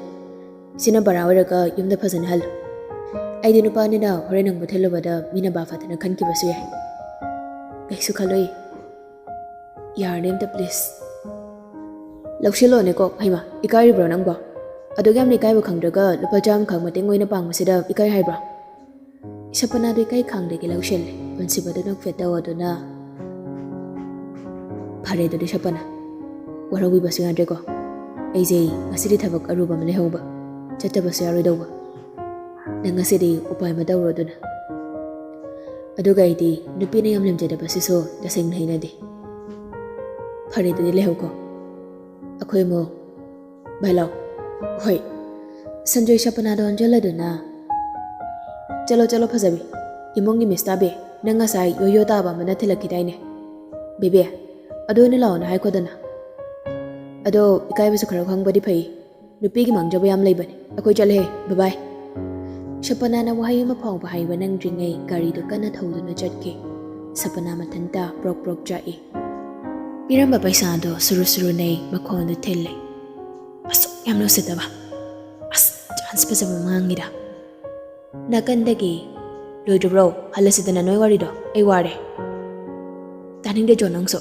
ꯁꯤꯅ ꯚꯔꯥ ꯑꯣꯏꯔꯒ ꯌꯨꯝꯗ ꯐꯖꯅ ꯍꯜꯂꯨ꯫ ꯑꯩꯗꯤ ꯅꯨꯄꯥꯅꯤꯅ ꯍꯣꯔꯦꯟ ꯑꯃꯨꯛ ꯊꯤꯜꯂꯨꯕꯗ ꯃꯤꯅ ꯚꯥꯞ ꯐꯠꯇꯅ ꯈꯟꯈꯤꯕꯁꯨ ꯌꯥꯏ꯫" "ꯀꯩꯁꯨ ꯈꯜꯂꯣꯏ꯫ ꯌꯥꯔꯅꯤ ꯑꯝꯇ, please꯫" "ꯂꯧꯁꯤꯜꯂꯣꯅꯦꯀꯣ, ꯍꯩꯃꯥ, ꯏꯀꯥꯏꯔꯤꯕ꯭ꯔꯣ ꯅꯪꯕꯣ? ꯑꯗꯨꯛ ꯌꯥꯝꯅ ꯏꯀꯥꯏꯕ ꯈꯪꯗ꯭ꯔꯒ ꯂꯨꯄꯥ ꯆꯥꯝꯃꯈꯛ ꯃꯇꯦꯡ ꯑꯣꯏꯅ ꯄꯥꯡꯕꯁꯤꯗ ꯏꯀꯥꯏ ꯍꯥꯏꯕ꯭ꯔꯣ?" ꯁꯄꯅꯥꯗꯨ ꯏꯀꯥꯏ ꯈꯥꯡꯗꯒꯤ ꯂꯧꯁꯤꯜꯂꯦ꯫ ꯄꯨꯟꯁꯤꯕꯗꯨ ꯅꯣꯛꯐꯦꯠ ꯇꯧꯗꯨꯅ, "ꯐꯔꯦ ꯑꯗꯨꯗꯤ ꯁꯄꯅꯥ, ꯋꯥꯔꯧꯕꯤꯕꯁꯨ ꯌꯥꯗ꯭ꯔꯦꯀꯣ꯫ ꯑꯩꯁꯦ ꯉꯁꯤꯗꯤ ꯊꯕꯛ ꯑꯔꯨꯕ ꯑꯃ ꯂꯩꯍꯧꯕ, ꯆꯠꯇꯕꯁꯨ ꯌꯥꯔꯣꯏꯗꯧꯕ꯫ ꯅꯪ ꯉꯁꯤꯗꯤ ꯎꯄꯥꯏ ꯑꯃ ꯇꯧꯔꯣ ꯑꯗꯨꯅ꯫ ꯑꯗꯨꯒ ꯑꯩꯗꯤ ꯅꯨꯄꯤꯅ ꯌꯥꯝ ꯂꯦꯝꯖꯗꯕꯁꯤꯁꯨ ꯇꯁꯦꯡꯅ ꯍꯩꯅꯗꯦ꯫ ꯐꯔꯦ ꯑꯗꯨꯗꯤ ꯂꯩꯍꯧꯀꯣ꯫ ꯑꯩꯈꯣꯏ ꯑꯃꯨꯛ ꯚꯥꯏ ꯂꯥꯎ꯫" "ꯍꯣꯏ꯫" ꯁꯟꯖꯣꯏ ꯁꯄꯅꯥꯗ ꯑꯣꯟꯁꯤꯜꯂꯗꯨꯅ, "ꯆꯠꯂꯣ, ꯆꯠꯂꯣ ꯐꯖꯕꯤ, ꯏꯃꯨꯡꯒꯤ ꯃꯤꯁ ꯇꯥꯕꯤ, ꯅꯪ ꯉꯁꯥꯏ ꯌꯣꯌꯣ ꯇꯥꯕ ꯑꯃꯅ ꯊꯤꯜꯂꯛꯈꯤꯗꯥꯏꯅꯦ? ꯕꯦꯕꯤ, ꯑꯗꯨ ꯑꯣꯏꯅ ꯂꯥꯛꯑꯣꯅ ꯍꯥꯏꯈꯣꯗꯅ꯫ ꯑꯗꯣ ꯏꯀꯥꯏꯕꯁꯨ ꯈꯔ ꯈꯪꯕꯗꯤ ꯐꯩ, ꯅꯨꯄꯤꯒꯤ ꯃꯥꯡꯖꯕ ꯌꯥꯝ ꯂꯩꯕꯅꯦ꯫ ꯑꯩꯈꯣꯏ ꯆꯠꯂꯦ, bye bye꯫" ꯁꯄꯅꯥꯅ ꯋꯥꯍꯩ ꯑꯃ ꯐꯥꯎꯕ ꯍꯥꯏꯕ ꯅꯪꯗ꯭ꯔꯤꯉꯩ ꯒꯥꯔꯤꯗꯨ ꯀꯟꯅ ꯊꯧꯗꯨꯅ ꯆꯠꯈꯤ꯫ ꯁꯄꯅꯥ ꯃꯊꯟꯇ ꯄ꯭ꯔꯣꯛ ꯄ꯭ꯔꯣꯛ ꯆꯥꯛꯏ꯫ ꯄꯤꯔꯝꯕ ꯄꯩꯁꯥꯗꯣ ꯁꯨꯔꯨ ꯁꯨꯔꯨ ꯅꯩ ꯃꯈꯣꯟꯗꯨ ꯊꯤꯜꯂꯦ꯫ ꯑꯁꯨꯛ ꯌꯥꯝꯅ ꯎꯁꯤꯠꯇꯕ꯫ ꯑꯁ, ꯆꯥꯟꯁ ꯐꯖꯕ ꯃꯥꯡꯉꯤꯗ꯫ ꯅꯥꯀꯟꯗꯒꯤ, "ꯂꯣꯏꯗ꯭ꯔꯤꯕ꯭ꯔꯣ? ꯍꯜꯂꯁꯤꯗꯅ ꯅꯣꯏ ꯋꯥꯔꯤꯗꯣ, ꯑꯩ ꯋꯥꯔꯦ꯫" "ꯇꯥꯅꯤꯡꯗꯦ ꯖꯣ ꯅꯪꯁꯨ,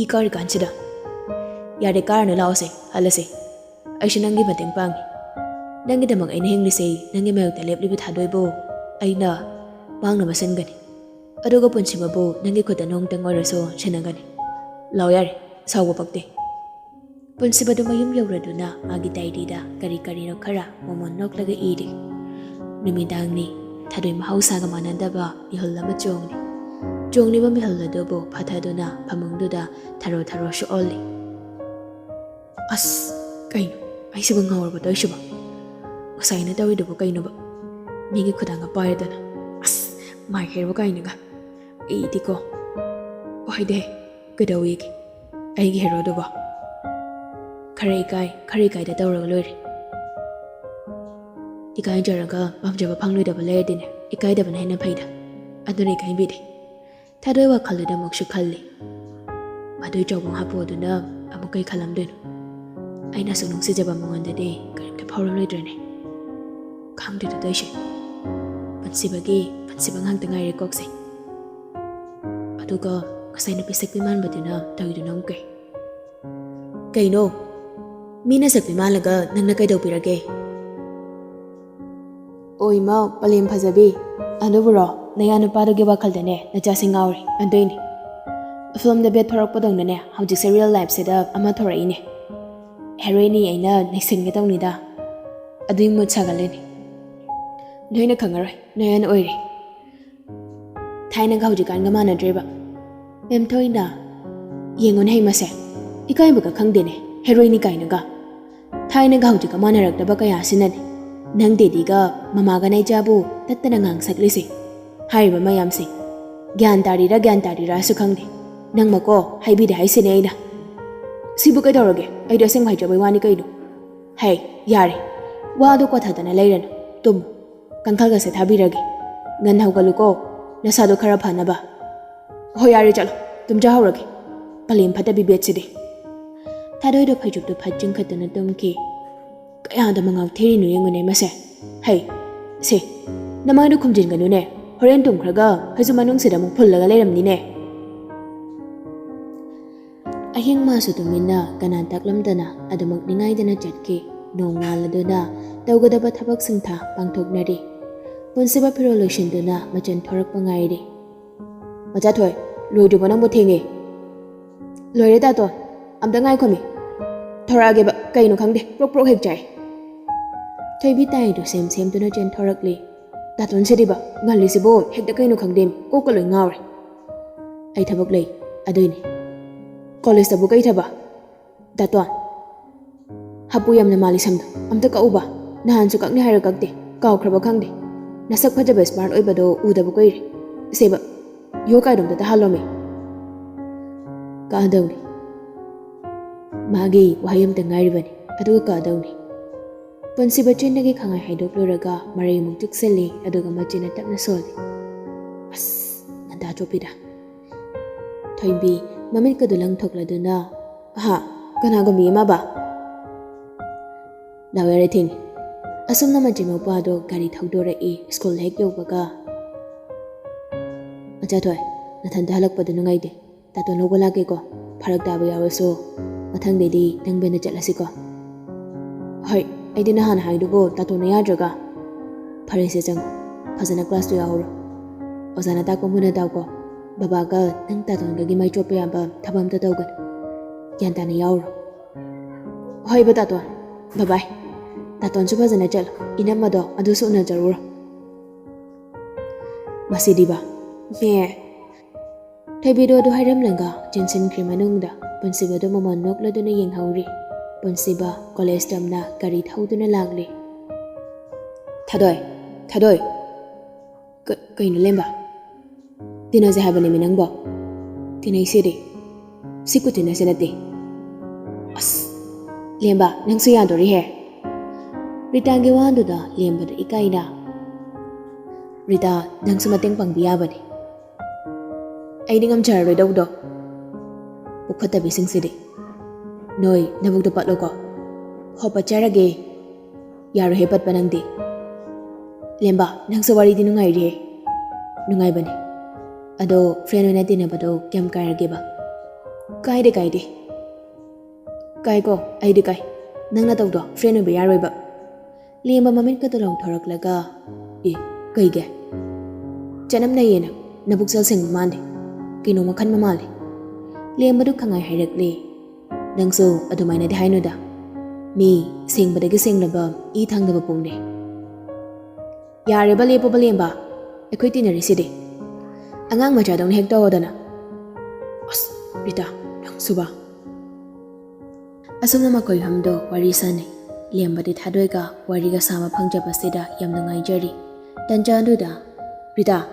ꯏ ꯀꯥꯔꯤꯀꯥꯟꯁꯤꯗ꯫ ꯌꯥꯔꯦ, ꯀꯥꯔꯅꯨ, ꯂꯥꯛꯑꯣꯁꯦ, ꯍꯜꯂꯁꯦ꯫ ꯑꯩꯁꯨ ꯅꯪꯒꯤ ꯃꯇꯦꯡ ꯄꯥꯡꯉꯤ꯫ ꯅꯪꯒꯤꯗꯃꯛ ꯑꯩꯅ ꯍꯤꯡꯂꯤꯁꯦ, ꯅꯪꯒꯤ ꯃꯥꯌꯣꯛꯇ ꯂꯦꯞꯂꯤꯕ ꯊꯥꯗꯣꯏꯕꯨ ꯑꯩꯅ ꯃꯥꯡꯅꯕ ꯁꯤꯟꯒꯅꯤ꯫ ꯑꯗꯨꯒ ꯄꯨꯟꯁꯤꯕꯕꯨ ꯅꯪꯒꯤ ꯈꯨꯠꯇ ꯅꯣꯡꯇꯪ ꯑꯣꯏꯔꯁꯨ ꯁꯤꯟꯅꯒꯅꯤ꯫ ꯂꯥꯛꯑꯣ ꯌꯥꯔꯦ, ꯁꯥꯎꯕ ꯄꯛꯇꯦ꯫" ꯄꯨꯟꯁꯤꯕꯗꯨ ꯃꯌꯨꯝ ꯌꯧꯔꯗꯨꯅ ꯃꯥꯒꯤ ꯗꯥꯏꯔꯤꯗ ꯀꯔꯤ ꯀꯔꯤꯅꯣ ꯈꯔ ꯃꯣꯃꯣꯟ ꯅꯣꯛꯂꯒ ꯏꯔꯤ꯫ ꯅꯨꯃꯤꯗꯥꯡꯅꯤ, ꯊꯥꯗꯣꯏ ꯃꯍꯧꯁꯥꯒ ꯃꯥꯟꯅꯗꯕ ꯏꯍꯨꯜ ꯑꯃ ꯆꯣꯡꯂꯤ꯫ ꯆꯣꯡꯂꯤꯕ ꯃꯤꯍꯨꯜ ꯑꯗꯨꯕꯨ ꯐꯥꯊꯗꯨꯅ ꯐꯃꯨꯡꯗꯨꯗ ꯊꯔꯣ ꯊꯔꯣꯁꯨ ꯑꯣꯜꯂꯤ꯫ ꯑꯁ, ꯀꯩꯅꯣ? ꯑꯩꯁꯤꯕꯨ ꯉꯥꯎꯔꯕ ꯇꯧꯔꯤꯁꯤꯕꯣ? ꯉꯁꯥꯏꯅ ꯇꯧꯔꯤꯗꯨꯕꯨ ꯀꯩꯅꯣꯕ? ꯃꯤꯒꯤ ꯈꯨꯗꯥꯡꯒ ꯄꯥꯏꯔꯗꯅ, ꯑꯁ, ꯃꯥꯏ ꯍꯦꯔꯣ ꯀꯥꯏꯅꯒ꯫ ꯑꯩꯗꯤꯀꯣ, ꯍꯣꯏꯗꯦ, ꯀꯩꯗꯧꯋꯦꯒꯦ? ꯑꯩꯒꯤ ꯍꯦꯔꯣꯗꯨꯕꯣ? ꯈꯔ ꯏꯀꯥꯏ, ꯈꯔ ꯏꯀꯥꯏꯗ ꯇꯧꯔꯒ ꯂꯣꯏꯔꯦ꯫ ꯏꯀꯥꯏꯖꯔꯒ ꯄꯥꯝꯖꯕ ꯐꯪꯂꯣꯏꯗꯕ ꯂꯩꯔꯗꯤꯅꯦ, ꯏꯀꯥꯏꯗꯕꯅ ꯍꯦꯟꯅ ꯐꯩꯗ꯫ ꯑꯗꯨꯅ ꯏꯀꯥꯏꯕꯤꯗꯦ꯫ ꯊꯥꯗꯣꯏ ꯋꯥꯈꯜꯗꯨꯗ ꯑꯃꯨꯛꯁꯨ ꯈꯜꯂꯤ꯫ ꯃꯗꯨꯏ ꯆꯥꯎꯕ ꯍꯥꯄꯨꯗꯨꯅ ꯑꯃꯨꯛ ꯀꯩ ꯈꯜꯂꯝꯗꯣꯏꯅꯣ? ꯑꯩꯅ ꯑꯁꯨꯛ ꯅꯨꯡꯁꯤꯖꯕ ꯃꯉꯣꯟꯗꯗꯤ ꯀꯔꯤꯝꯇ ꯐꯥꯎꯔꯝꯂꯣꯏꯗ꯭ꯔꯅꯦ? ꯈꯪꯗꯦꯗ ꯇꯧꯏꯁꯦ꯫ ꯄꯨꯟꯁꯤꯕꯒꯤ ꯄꯨꯟꯁꯤꯕ ꯉꯥꯛꯇ ꯉꯥꯏꯔꯦ ꯀꯣꯛꯁꯦ꯫ ꯑꯗꯨꯒ ꯉꯁꯥꯏ ꯅꯨꯄꯤ ꯁꯛꯄꯤ ꯃꯥꯟꯕꯗꯨꯅ ꯇꯧꯔꯤꯗꯨꯅ ꯑꯃꯨꯛ ꯀꯩ? ꯀꯩꯅꯣ? ꯃꯤꯅ ꯁꯛꯄꯤ ꯃꯥꯜꯂꯒ ꯅꯪꯅ ꯀꯩꯗꯧꯕꯤꯔꯒꯦ? ꯑꯣ ꯏꯃꯥ, ꯄꯂꯦꯝ ꯐꯖꯕꯤ, ꯑꯗꯨꯕꯨꯔꯣ, ꯅꯌꯥ ꯅꯨꯄꯥꯗꯨꯒꯤ ꯋꯥꯈꯜꯗꯅꯦ ꯅꯆꯥꯁꯤꯡ ꯉꯥꯎꯔꯦ, ꯑꯗꯨꯏꯅꯦ꯫ ꯐꯤꯂꯝꯗ ꯕꯦꯠ ꯊꯣꯔꯛꯄꯗꯧꯅꯅꯦ ꯍꯧꯖꯤꯛꯁꯦ ꯔꯤꯌꯦꯜ ꯂꯥꯏꯐꯁꯤꯗ ꯑꯃ ꯊꯣꯔꯛꯏꯅꯦ꯫ ꯍꯦꯔꯣꯏꯟꯅꯤ ꯑꯩꯅ ꯅꯩꯁꯤꯟꯒꯦ ꯇꯧꯅꯤꯗ, ꯑꯗꯨꯏ ꯃꯨꯠ ꯁꯥꯒꯠꯂꯤꯅꯦ꯫ ꯅꯣꯏꯅ ꯈꯪꯉꯔꯣꯏ, ꯅꯣꯏ ꯑꯍꯟ ꯑꯣꯏꯔꯦ꯫ ꯊꯥꯏꯅꯒ ꯍꯧꯖꯤꯛꯀꯥꯟꯒ ꯃꯥꯟꯅꯗ꯭ꯔꯦꯕ꯫ ꯃꯦꯝ ꯊꯣꯏꯅ, ꯌꯦꯡꯉꯨꯅꯦ ꯍꯩ ꯃꯁꯦ, ꯏꯀꯥꯏꯕꯒ ꯈꯪꯗꯦꯅꯦ, ꯍꯦꯔꯣꯏꯟꯅꯤ ꯀꯥꯏꯅꯒ꯫ ꯊꯥꯏꯅꯒ ꯍꯧꯖꯤꯛꯀ ꯃꯥꯟꯅꯔꯛꯇꯕ ꯀꯌꯥꯁꯤꯅꯅꯦ ꯅꯪ ꯗꯦꯗꯤꯒ ꯃꯃꯥꯒꯅ ꯏꯆꯥꯕꯨ ꯇꯠꯇꯅ ꯉꯥꯡꯁꯛꯂꯤꯁꯦ꯫ ꯍꯥꯏꯔꯤꯕ ꯃꯌꯥꯝꯁꯦ ꯒ꯭ꯌꯥꯟ ꯇꯥꯔꯤꯔꯥ ꯒ꯭ꯌꯥꯟ ꯇꯥꯔꯤꯔꯥꯁꯨ ꯈꯪꯗꯦ꯫ ꯅꯪꯃꯀꯣ ꯍꯥꯏꯕꯤꯗꯦ ꯍꯥꯏꯁꯤꯅꯦ ꯑꯩꯅ꯫ ꯁꯤꯕꯨ ꯀꯩꯗꯧꯔꯒꯦ? ꯑꯩꯗꯤ ꯑꯁꯦꯡꯕ ꯍꯥꯏꯖꯕꯩ ꯋꯥꯅꯤ ꯀꯩꯅꯣ꯫ ꯍꯩ, ꯌꯥꯔꯦ, ꯋꯥꯗꯣ ꯀꯣꯊꯗꯅ ꯂꯩꯔꯅꯨ, ꯇꯨꯝꯃꯨ꯫ ꯀꯥꯡꯈꯜꯒꯁꯦ ꯊꯥꯕꯤꯔꯒꯦ꯫ ꯉꯟꯅ ꯍꯧꯒꯠꯂꯨꯀꯣ, ꯅꯁꯥꯗꯣ ꯈꯔ ꯐꯅꯕ꯫ ꯍꯣꯏ, ꯌꯥꯔꯦ, ꯆꯠꯂꯣ, ꯇꯨꯝꯖꯍꯧꯔꯒꯦ꯫ ꯄꯂꯦꯝ ꯐꯠꯇꯕꯤ ꯕꯦꯠꯁꯤꯗꯤ꯫ ꯊꯥꯗꯣꯏꯗꯣ ꯐꯩꯖꯨꯞꯇꯨ ꯐꯠ ꯆꯤꯡꯈꯠꯇꯨꯅ ꯇꯨꯝꯈꯤ꯫ ꯀꯌꯥꯗ ꯃꯉꯥꯎ ꯊꯤꯔꯤꯅꯣ ꯌꯦꯡꯉꯨꯅꯦ ꯃꯁꯦ꯫ ꯍꯩ, ꯁꯦ, ꯅꯃꯥꯏꯗꯣ ꯈꯨꯝꯖꯤꯟꯒꯅꯨꯅꯦ, ꯍꯣꯔꯦꯟ ꯇꯨꯝꯈ꯭ꯔꯒ ꯐꯩꯖꯨꯞ ꯃꯅꯨꯡꯁꯤꯗ ꯑꯃꯨꯛ ꯐꯨꯜꯂꯒ ꯂꯩꯔꯝꯅꯤꯅꯦ꯫ ꯑꯍꯤꯡ ꯃꯥꯁꯨ ꯇꯨꯃꯤꯟꯅ ꯀꯅꯥ ꯇꯥꯛꯂꯝꯗꯅ ꯑꯗꯨꯃꯛ ꯅꯤꯡꯉꯥꯏꯗꯅ ꯆꯠꯈꯤ꯫ ꯅꯣꯡꯉꯥꯜꯂꯗꯨꯅ ꯇꯧꯒꯗꯕ ꯊꯕꯛꯁꯤꯡ ꯊꯥ ꯄꯥꯡꯊꯣꯛꯅꯔꯤ꯫ ꯄꯨꯟꯁꯤꯕ ꯐꯤꯔꯣꯜ ꯂꯣꯏꯁꯤꯟꯗꯨꯅ ꯃꯆꯟ ꯊꯣꯔꯛꯄ ꯉꯥꯏꯔꯤ꯫ ꯃꯆꯥꯊꯣꯏ, ꯂꯣꯏꯗ꯭ꯔꯤꯕꯣ ꯅꯪꯕꯨ? ꯊꯦꯡꯉꯦ꯫ ꯂꯣꯏꯔꯦ ꯇꯥꯇꯣꯟ, ꯑꯝꯇ ꯉꯥꯏꯈꯣꯃꯤ꯫ ꯊꯣꯔꯛꯑꯒꯦꯕ, ꯀꯩꯅꯣ ꯈꯪꯗꯦ, ꯄ꯭ꯔꯣꯛ ꯄ꯭ꯔꯣꯛ ꯍꯦꯛ ꯆꯥꯏ꯫ ꯊꯣꯏꯕꯤ ꯇꯥꯏꯗꯣ ꯁꯦꯝ ꯁꯦꯝꯗꯨꯅ ꯆꯦꯟꯊꯣꯔꯛꯂꯤ꯫ ꯇꯥꯇꯣꯟ ꯁꯤꯗꯤꯕ, ꯉꯜꯂꯤꯁꯤꯕꯨ ꯍꯦꯛꯇ ꯀꯩꯅꯣ ꯈꯪꯗꯦ, ꯀꯣꯛꯀ ꯂꯣꯏ ꯉꯥꯎꯔꯦ꯫ ꯑꯩ ꯊꯕꯛ ꯂꯩ, ꯑꯗꯨꯏꯅꯦ꯫ ꯀꯣꯂꯦꯖꯇꯕꯨ ꯀꯩ ꯊꯕꯛ? ꯗꯥꯇꯣꯟ, ꯍꯥꯄꯨ ꯌꯥꯝꯅ ꯃꯥꯜꯂꯤ ꯁꯝꯗꯣ, ꯑꯝꯇ ꯀꯛꯎꯕ꯫ ꯅꯍꯥꯟꯁꯨ ꯀꯛꯅꯤ ꯍꯥꯏꯔ ꯀꯛꯇꯦ, ꯀꯥꯎꯈ꯭ꯔꯕ ꯈꯪꯗꯦ꯫ ꯅꯁꯛ ꯐꯖꯕ ꯁ꯭ꯃꯥꯔꯠ ꯑꯣꯏꯕꯗꯣ ꯎꯗꯕ ꯀꯨꯏꯔꯦ꯫ ꯁꯦꯕ, ꯌꯣ ꯀꯥꯏꯗꯣ ꯑꯝꯇ ꯇꯥꯍꯜꯂꯣꯃꯤ꯫ ꯀꯛꯑꯗꯧꯅꯤ꯫ ꯃꯥꯒꯤ ꯋꯥꯍꯩ ꯑꯝꯇ ꯉꯥꯏꯔꯤꯕꯅꯤ, ꯑꯗꯨꯒ ꯀꯛꯑꯗꯧꯅꯤ꯫ ꯄꯨꯟꯁꯤꯕ ꯆꯤꯟꯗꯒꯤ ꯈꯪꯍꯥꯏ ꯍꯥꯏꯗꯣꯛꯂꯨꯔꯒ ꯃꯔꯩ ꯑꯃꯨꯛ ꯆꯨꯛꯁꯤꯜꯂꯤ, ꯑꯗꯨꯒ ꯃꯆꯤꯟꯅ ꯇꯞꯅ ꯁꯣꯜꯂꯤ꯫ ꯑꯁ, ꯉꯟꯇꯥ ꯆꯣꯞꯄꯤꯗ꯫ ꯊꯣꯏꯕꯤ, ꯃꯃꯤꯠꯀꯗꯨ ꯂꯪꯊꯣꯛꯂꯗꯨꯅ, "ꯑꯍꯥ, ꯀꯅꯥꯒꯨꯝꯕꯤ ꯑꯃꯕ?" ꯂꯥꯎꯌꯥꯔꯦ ꯊꯤꯡꯉꯤ꯫ ꯑꯁꯨꯝꯅ ꯃꯆꯤꯟ ꯃꯧꯄ꯭ꯋꯥꯗꯣ ꯒꯥꯔꯤ ꯊꯧꯗꯣꯔꯛꯏ, ꯁ꯭ꯀꯨꯜ ꯍꯦꯛ ꯌꯧꯕꯒ꯫ "ꯃꯆꯥꯊꯣꯏ, ꯅꯊꯟꯇ ꯍꯜꯂꯛꯄꯗꯣ ꯅꯨꯡꯉꯥꯏꯇꯦ꯫ ꯇꯥꯇꯣꯟ ꯂꯧꯕ ꯂꯥꯛꯀꯦꯀꯣ꯫ ꯐꯔꯛ ꯇꯥꯕ ꯌꯥꯎꯔꯁꯨ ꯃꯊꯪꯗꯩꯗꯤ ꯅꯪ ꯕꯦꯟꯗ ꯆꯠꯂꯁꯤꯀꯣ꯫" "ꯍꯣꯏ, ꯑꯩꯗꯤ ꯅꯍꯥꯟ ꯍꯥꯏꯗꯨꯕꯨ ꯇꯥꯇꯣꯟꯅ ꯌꯥꯗ꯭ꯔꯒ?" "ꯐꯔꯦꯁꯦ, ꯆꯪꯉꯣ꯫ ꯐꯖꯅ ꯀ꯭ꯂꯥꯁꯇꯨ ꯌꯥꯎꯍꯧꯔꯣ꯫ ꯑꯣꯖꯥꯅ ꯇꯥꯛꯄ ꯃꯨꯟꯅ ꯇꯥꯎꯀꯣ꯫ ꯕꯕꯥꯒ ꯅꯪ ꯇꯥꯇꯣꯟꯒꯒꯤ ꯃꯥꯏ ꯆꯣꯞꯄ ꯌꯥꯕ ꯊꯕꯛ ꯑꯝꯇ ꯇꯧꯒꯅꯨ꯫ ꯒ꯭ꯌꯥꯟ ꯇꯥꯅ ꯌꯥꯎꯔꯣ꯫" "ꯍꯣꯏꯕ ꯇꯥꯇꯣꯟ꯫ ꯕꯕꯥꯏ꯫ ꯇꯥꯇꯣꯟꯁꯨ ꯐꯖꯅ ꯆꯠꯂꯣ꯫ ꯏꯅꯝꯃꯗꯣ ꯑꯗꯨꯁꯨ ꯎꯅꯖꯔꯨꯔꯣ꯫" "ꯃꯁꯤꯗꯤꯕ꯫ ꯃꯦ꯫" ꯊꯣꯏꯕꯤꯗꯣ ꯑꯗꯨ ꯍꯥꯏꯔꯝꯂꯒ ꯆꯦꯟꯁꯤꯟꯈ꯭ꯔꯦ ꯃꯅꯨꯡꯗ꯫ ꯄꯨꯟꯁꯤꯕꯗꯣ ꯃꯃꯣꯟ ꯅꯣꯛꯂꯗꯨꯅ ꯌꯦꯡꯍꯧꯔꯤ꯫ ꯄꯨꯟꯁꯤꯕ ꯀꯣꯂꯦꯖ ꯇꯝꯅ ꯒꯥꯔꯤ ꯊꯧꯗꯨꯅ ꯂꯥꯛꯂꯤ꯫ "ꯊꯥꯗꯣꯏ, ꯊꯥꯗꯣꯏ꯫ ꯀ-, ꯀꯩꯅꯣ ꯂꯦꯝꯕ? ꯇꯤꯟꯅꯁꯦ ꯍꯥꯏꯕꯅꯦꯃꯤ ꯅꯪꯕꯣ꯫ ꯇꯤꯟꯅꯩꯁꯤꯗꯤ꯫ ꯁꯤ ꯀꯨꯇꯤꯟꯅꯁꯦ ꯅꯠꯇꯦ꯫" "ꯑꯁ, ꯂꯦꯝꯕ, ꯅꯪꯁꯨ ꯌꯥꯗꯣꯔꯤꯍꯦ꯫" ꯔꯤꯇꯥꯒꯤ ꯋꯥꯗꯨꯗ ꯂꯦꯝꯕꯗ ꯏꯀꯥꯏꯅ, "ꯔꯤꯇꯥ, ꯅꯪꯁꯨ ꯃꯇꯦꯡ ꯄꯥꯡꯕꯤ ꯌꯥꯕꯅꯤ꯫" "ꯑꯩꯗꯤ ꯉꯝꯖꯔꯔꯣꯏꯗꯧꯗꯣ꯫ ꯄꯨꯛ ꯐꯠꯇꯕꯤꯁꯤꯡꯁꯤꯗꯤ꯫ ꯅꯣꯏ ꯅꯕꯨꯛꯇꯣ ꯄꯠꯂꯣꯀꯣ꯫" "ꯍꯣ, ꯄꯠꯆꯔꯒꯦ꯫" "ꯌꯥꯔꯣꯏꯍꯦ ꯄꯠꯄ ꯅꯪꯗꯤ꯫" "ꯂꯦꯝꯕ, ꯅꯪꯁꯨ ꯋꯥꯔꯤꯗꯤ ꯅꯨꯡꯉꯥꯏꯔꯤꯍꯦ꯫" "ꯅꯨꯡꯉꯥꯏꯕꯅꯦ꯫ ꯑꯗꯣ ꯐ꯭ꯔꯦꯟ ꯑꯣꯏꯅ ꯇꯤꯟꯅꯕꯗꯣ ꯀꯌꯥꯝ ꯀꯥꯏꯔꯒꯦꯕ?" "ꯀꯥꯏꯗꯦ, ꯀꯥꯏꯗꯦ꯫" "ꯀꯥꯏꯀꯣ, ꯑꯩꯗꯤ ꯀꯥꯏ꯫ ꯅꯪ ꯅꯇꯧꯗꯣ ꯐ꯭ꯔꯦꯟ ꯑꯣꯏꯕ ꯌꯥꯔꯣꯏꯕ꯫" ꯂꯦꯝꯕ ꯃꯃꯤꯠꯀꯗꯣ ꯂꯥꯎꯊꯣꯔꯛꯂꯒ, "ꯑꯦ, ꯀꯩꯒꯤ? ꯆꯅꯝ ꯅꯩꯌꯦꯅ ꯅꯕꯨꯛꯆꯦꯜ ꯁꯦꯡꯕ ꯃꯥꯜꯂꯦ꯫ ꯀꯩꯅꯣꯝꯃ ꯈꯟꯕ ꯃꯥꯜꯂꯦ꯫" ꯂꯦꯝꯕꯗꯨ ꯈꯪꯍꯥꯏ ꯍꯥꯏꯔꯛꯂꯦ꯫ "ꯅꯪꯁꯨ ꯑꯗꯨꯃꯥꯏꯅꯗꯤ ꯍꯥꯏꯅꯨꯗ꯫ ꯃꯤ ꯁꯦꯡꯕꯗꯒꯤ ꯁꯦꯡꯂꯕ ꯏ ꯊꯥꯡꯗꯕ ꯄꯣꯛꯅꯦ꯫" "ꯌꯥꯔꯦꯕ, ꯂꯦꯞꯄꯣꯕ ꯂꯦꯝꯕ꯫ ꯑꯩꯈꯣꯏ ꯇꯤꯟꯅꯔꯤꯁꯤꯗꯤ꯫ ꯑꯉꯥꯡ ꯃꯆꯥꯗꯧꯅ ꯍꯦꯛ ꯇꯧꯔꯗꯅ꯫ ꯑꯁ, ꯔꯤꯇꯥ, ꯅꯪꯁꯨꯕ? ꯑꯁꯨꯝꯅ ꯃꯈꯣꯏ ꯑꯍꯨꯝꯗꯣ ꯋꯥꯔꯤ ꯁꯥꯟꯅꯩ꯫ ꯂꯦꯝꯕꯗꯤ ꯊꯥꯗꯣꯏꯒ ꯋꯥꯔꯤꯒ ꯁꯥꯕ ꯐꯪꯖꯕꯁꯤꯗ ꯌꯥꯝ ꯅꯨꯡꯉꯥꯏꯖꯔꯤ꯫ ꯇꯟꯖꯥ ꯑꯗꯨꯗ, "ꯔꯤꯇꯥ,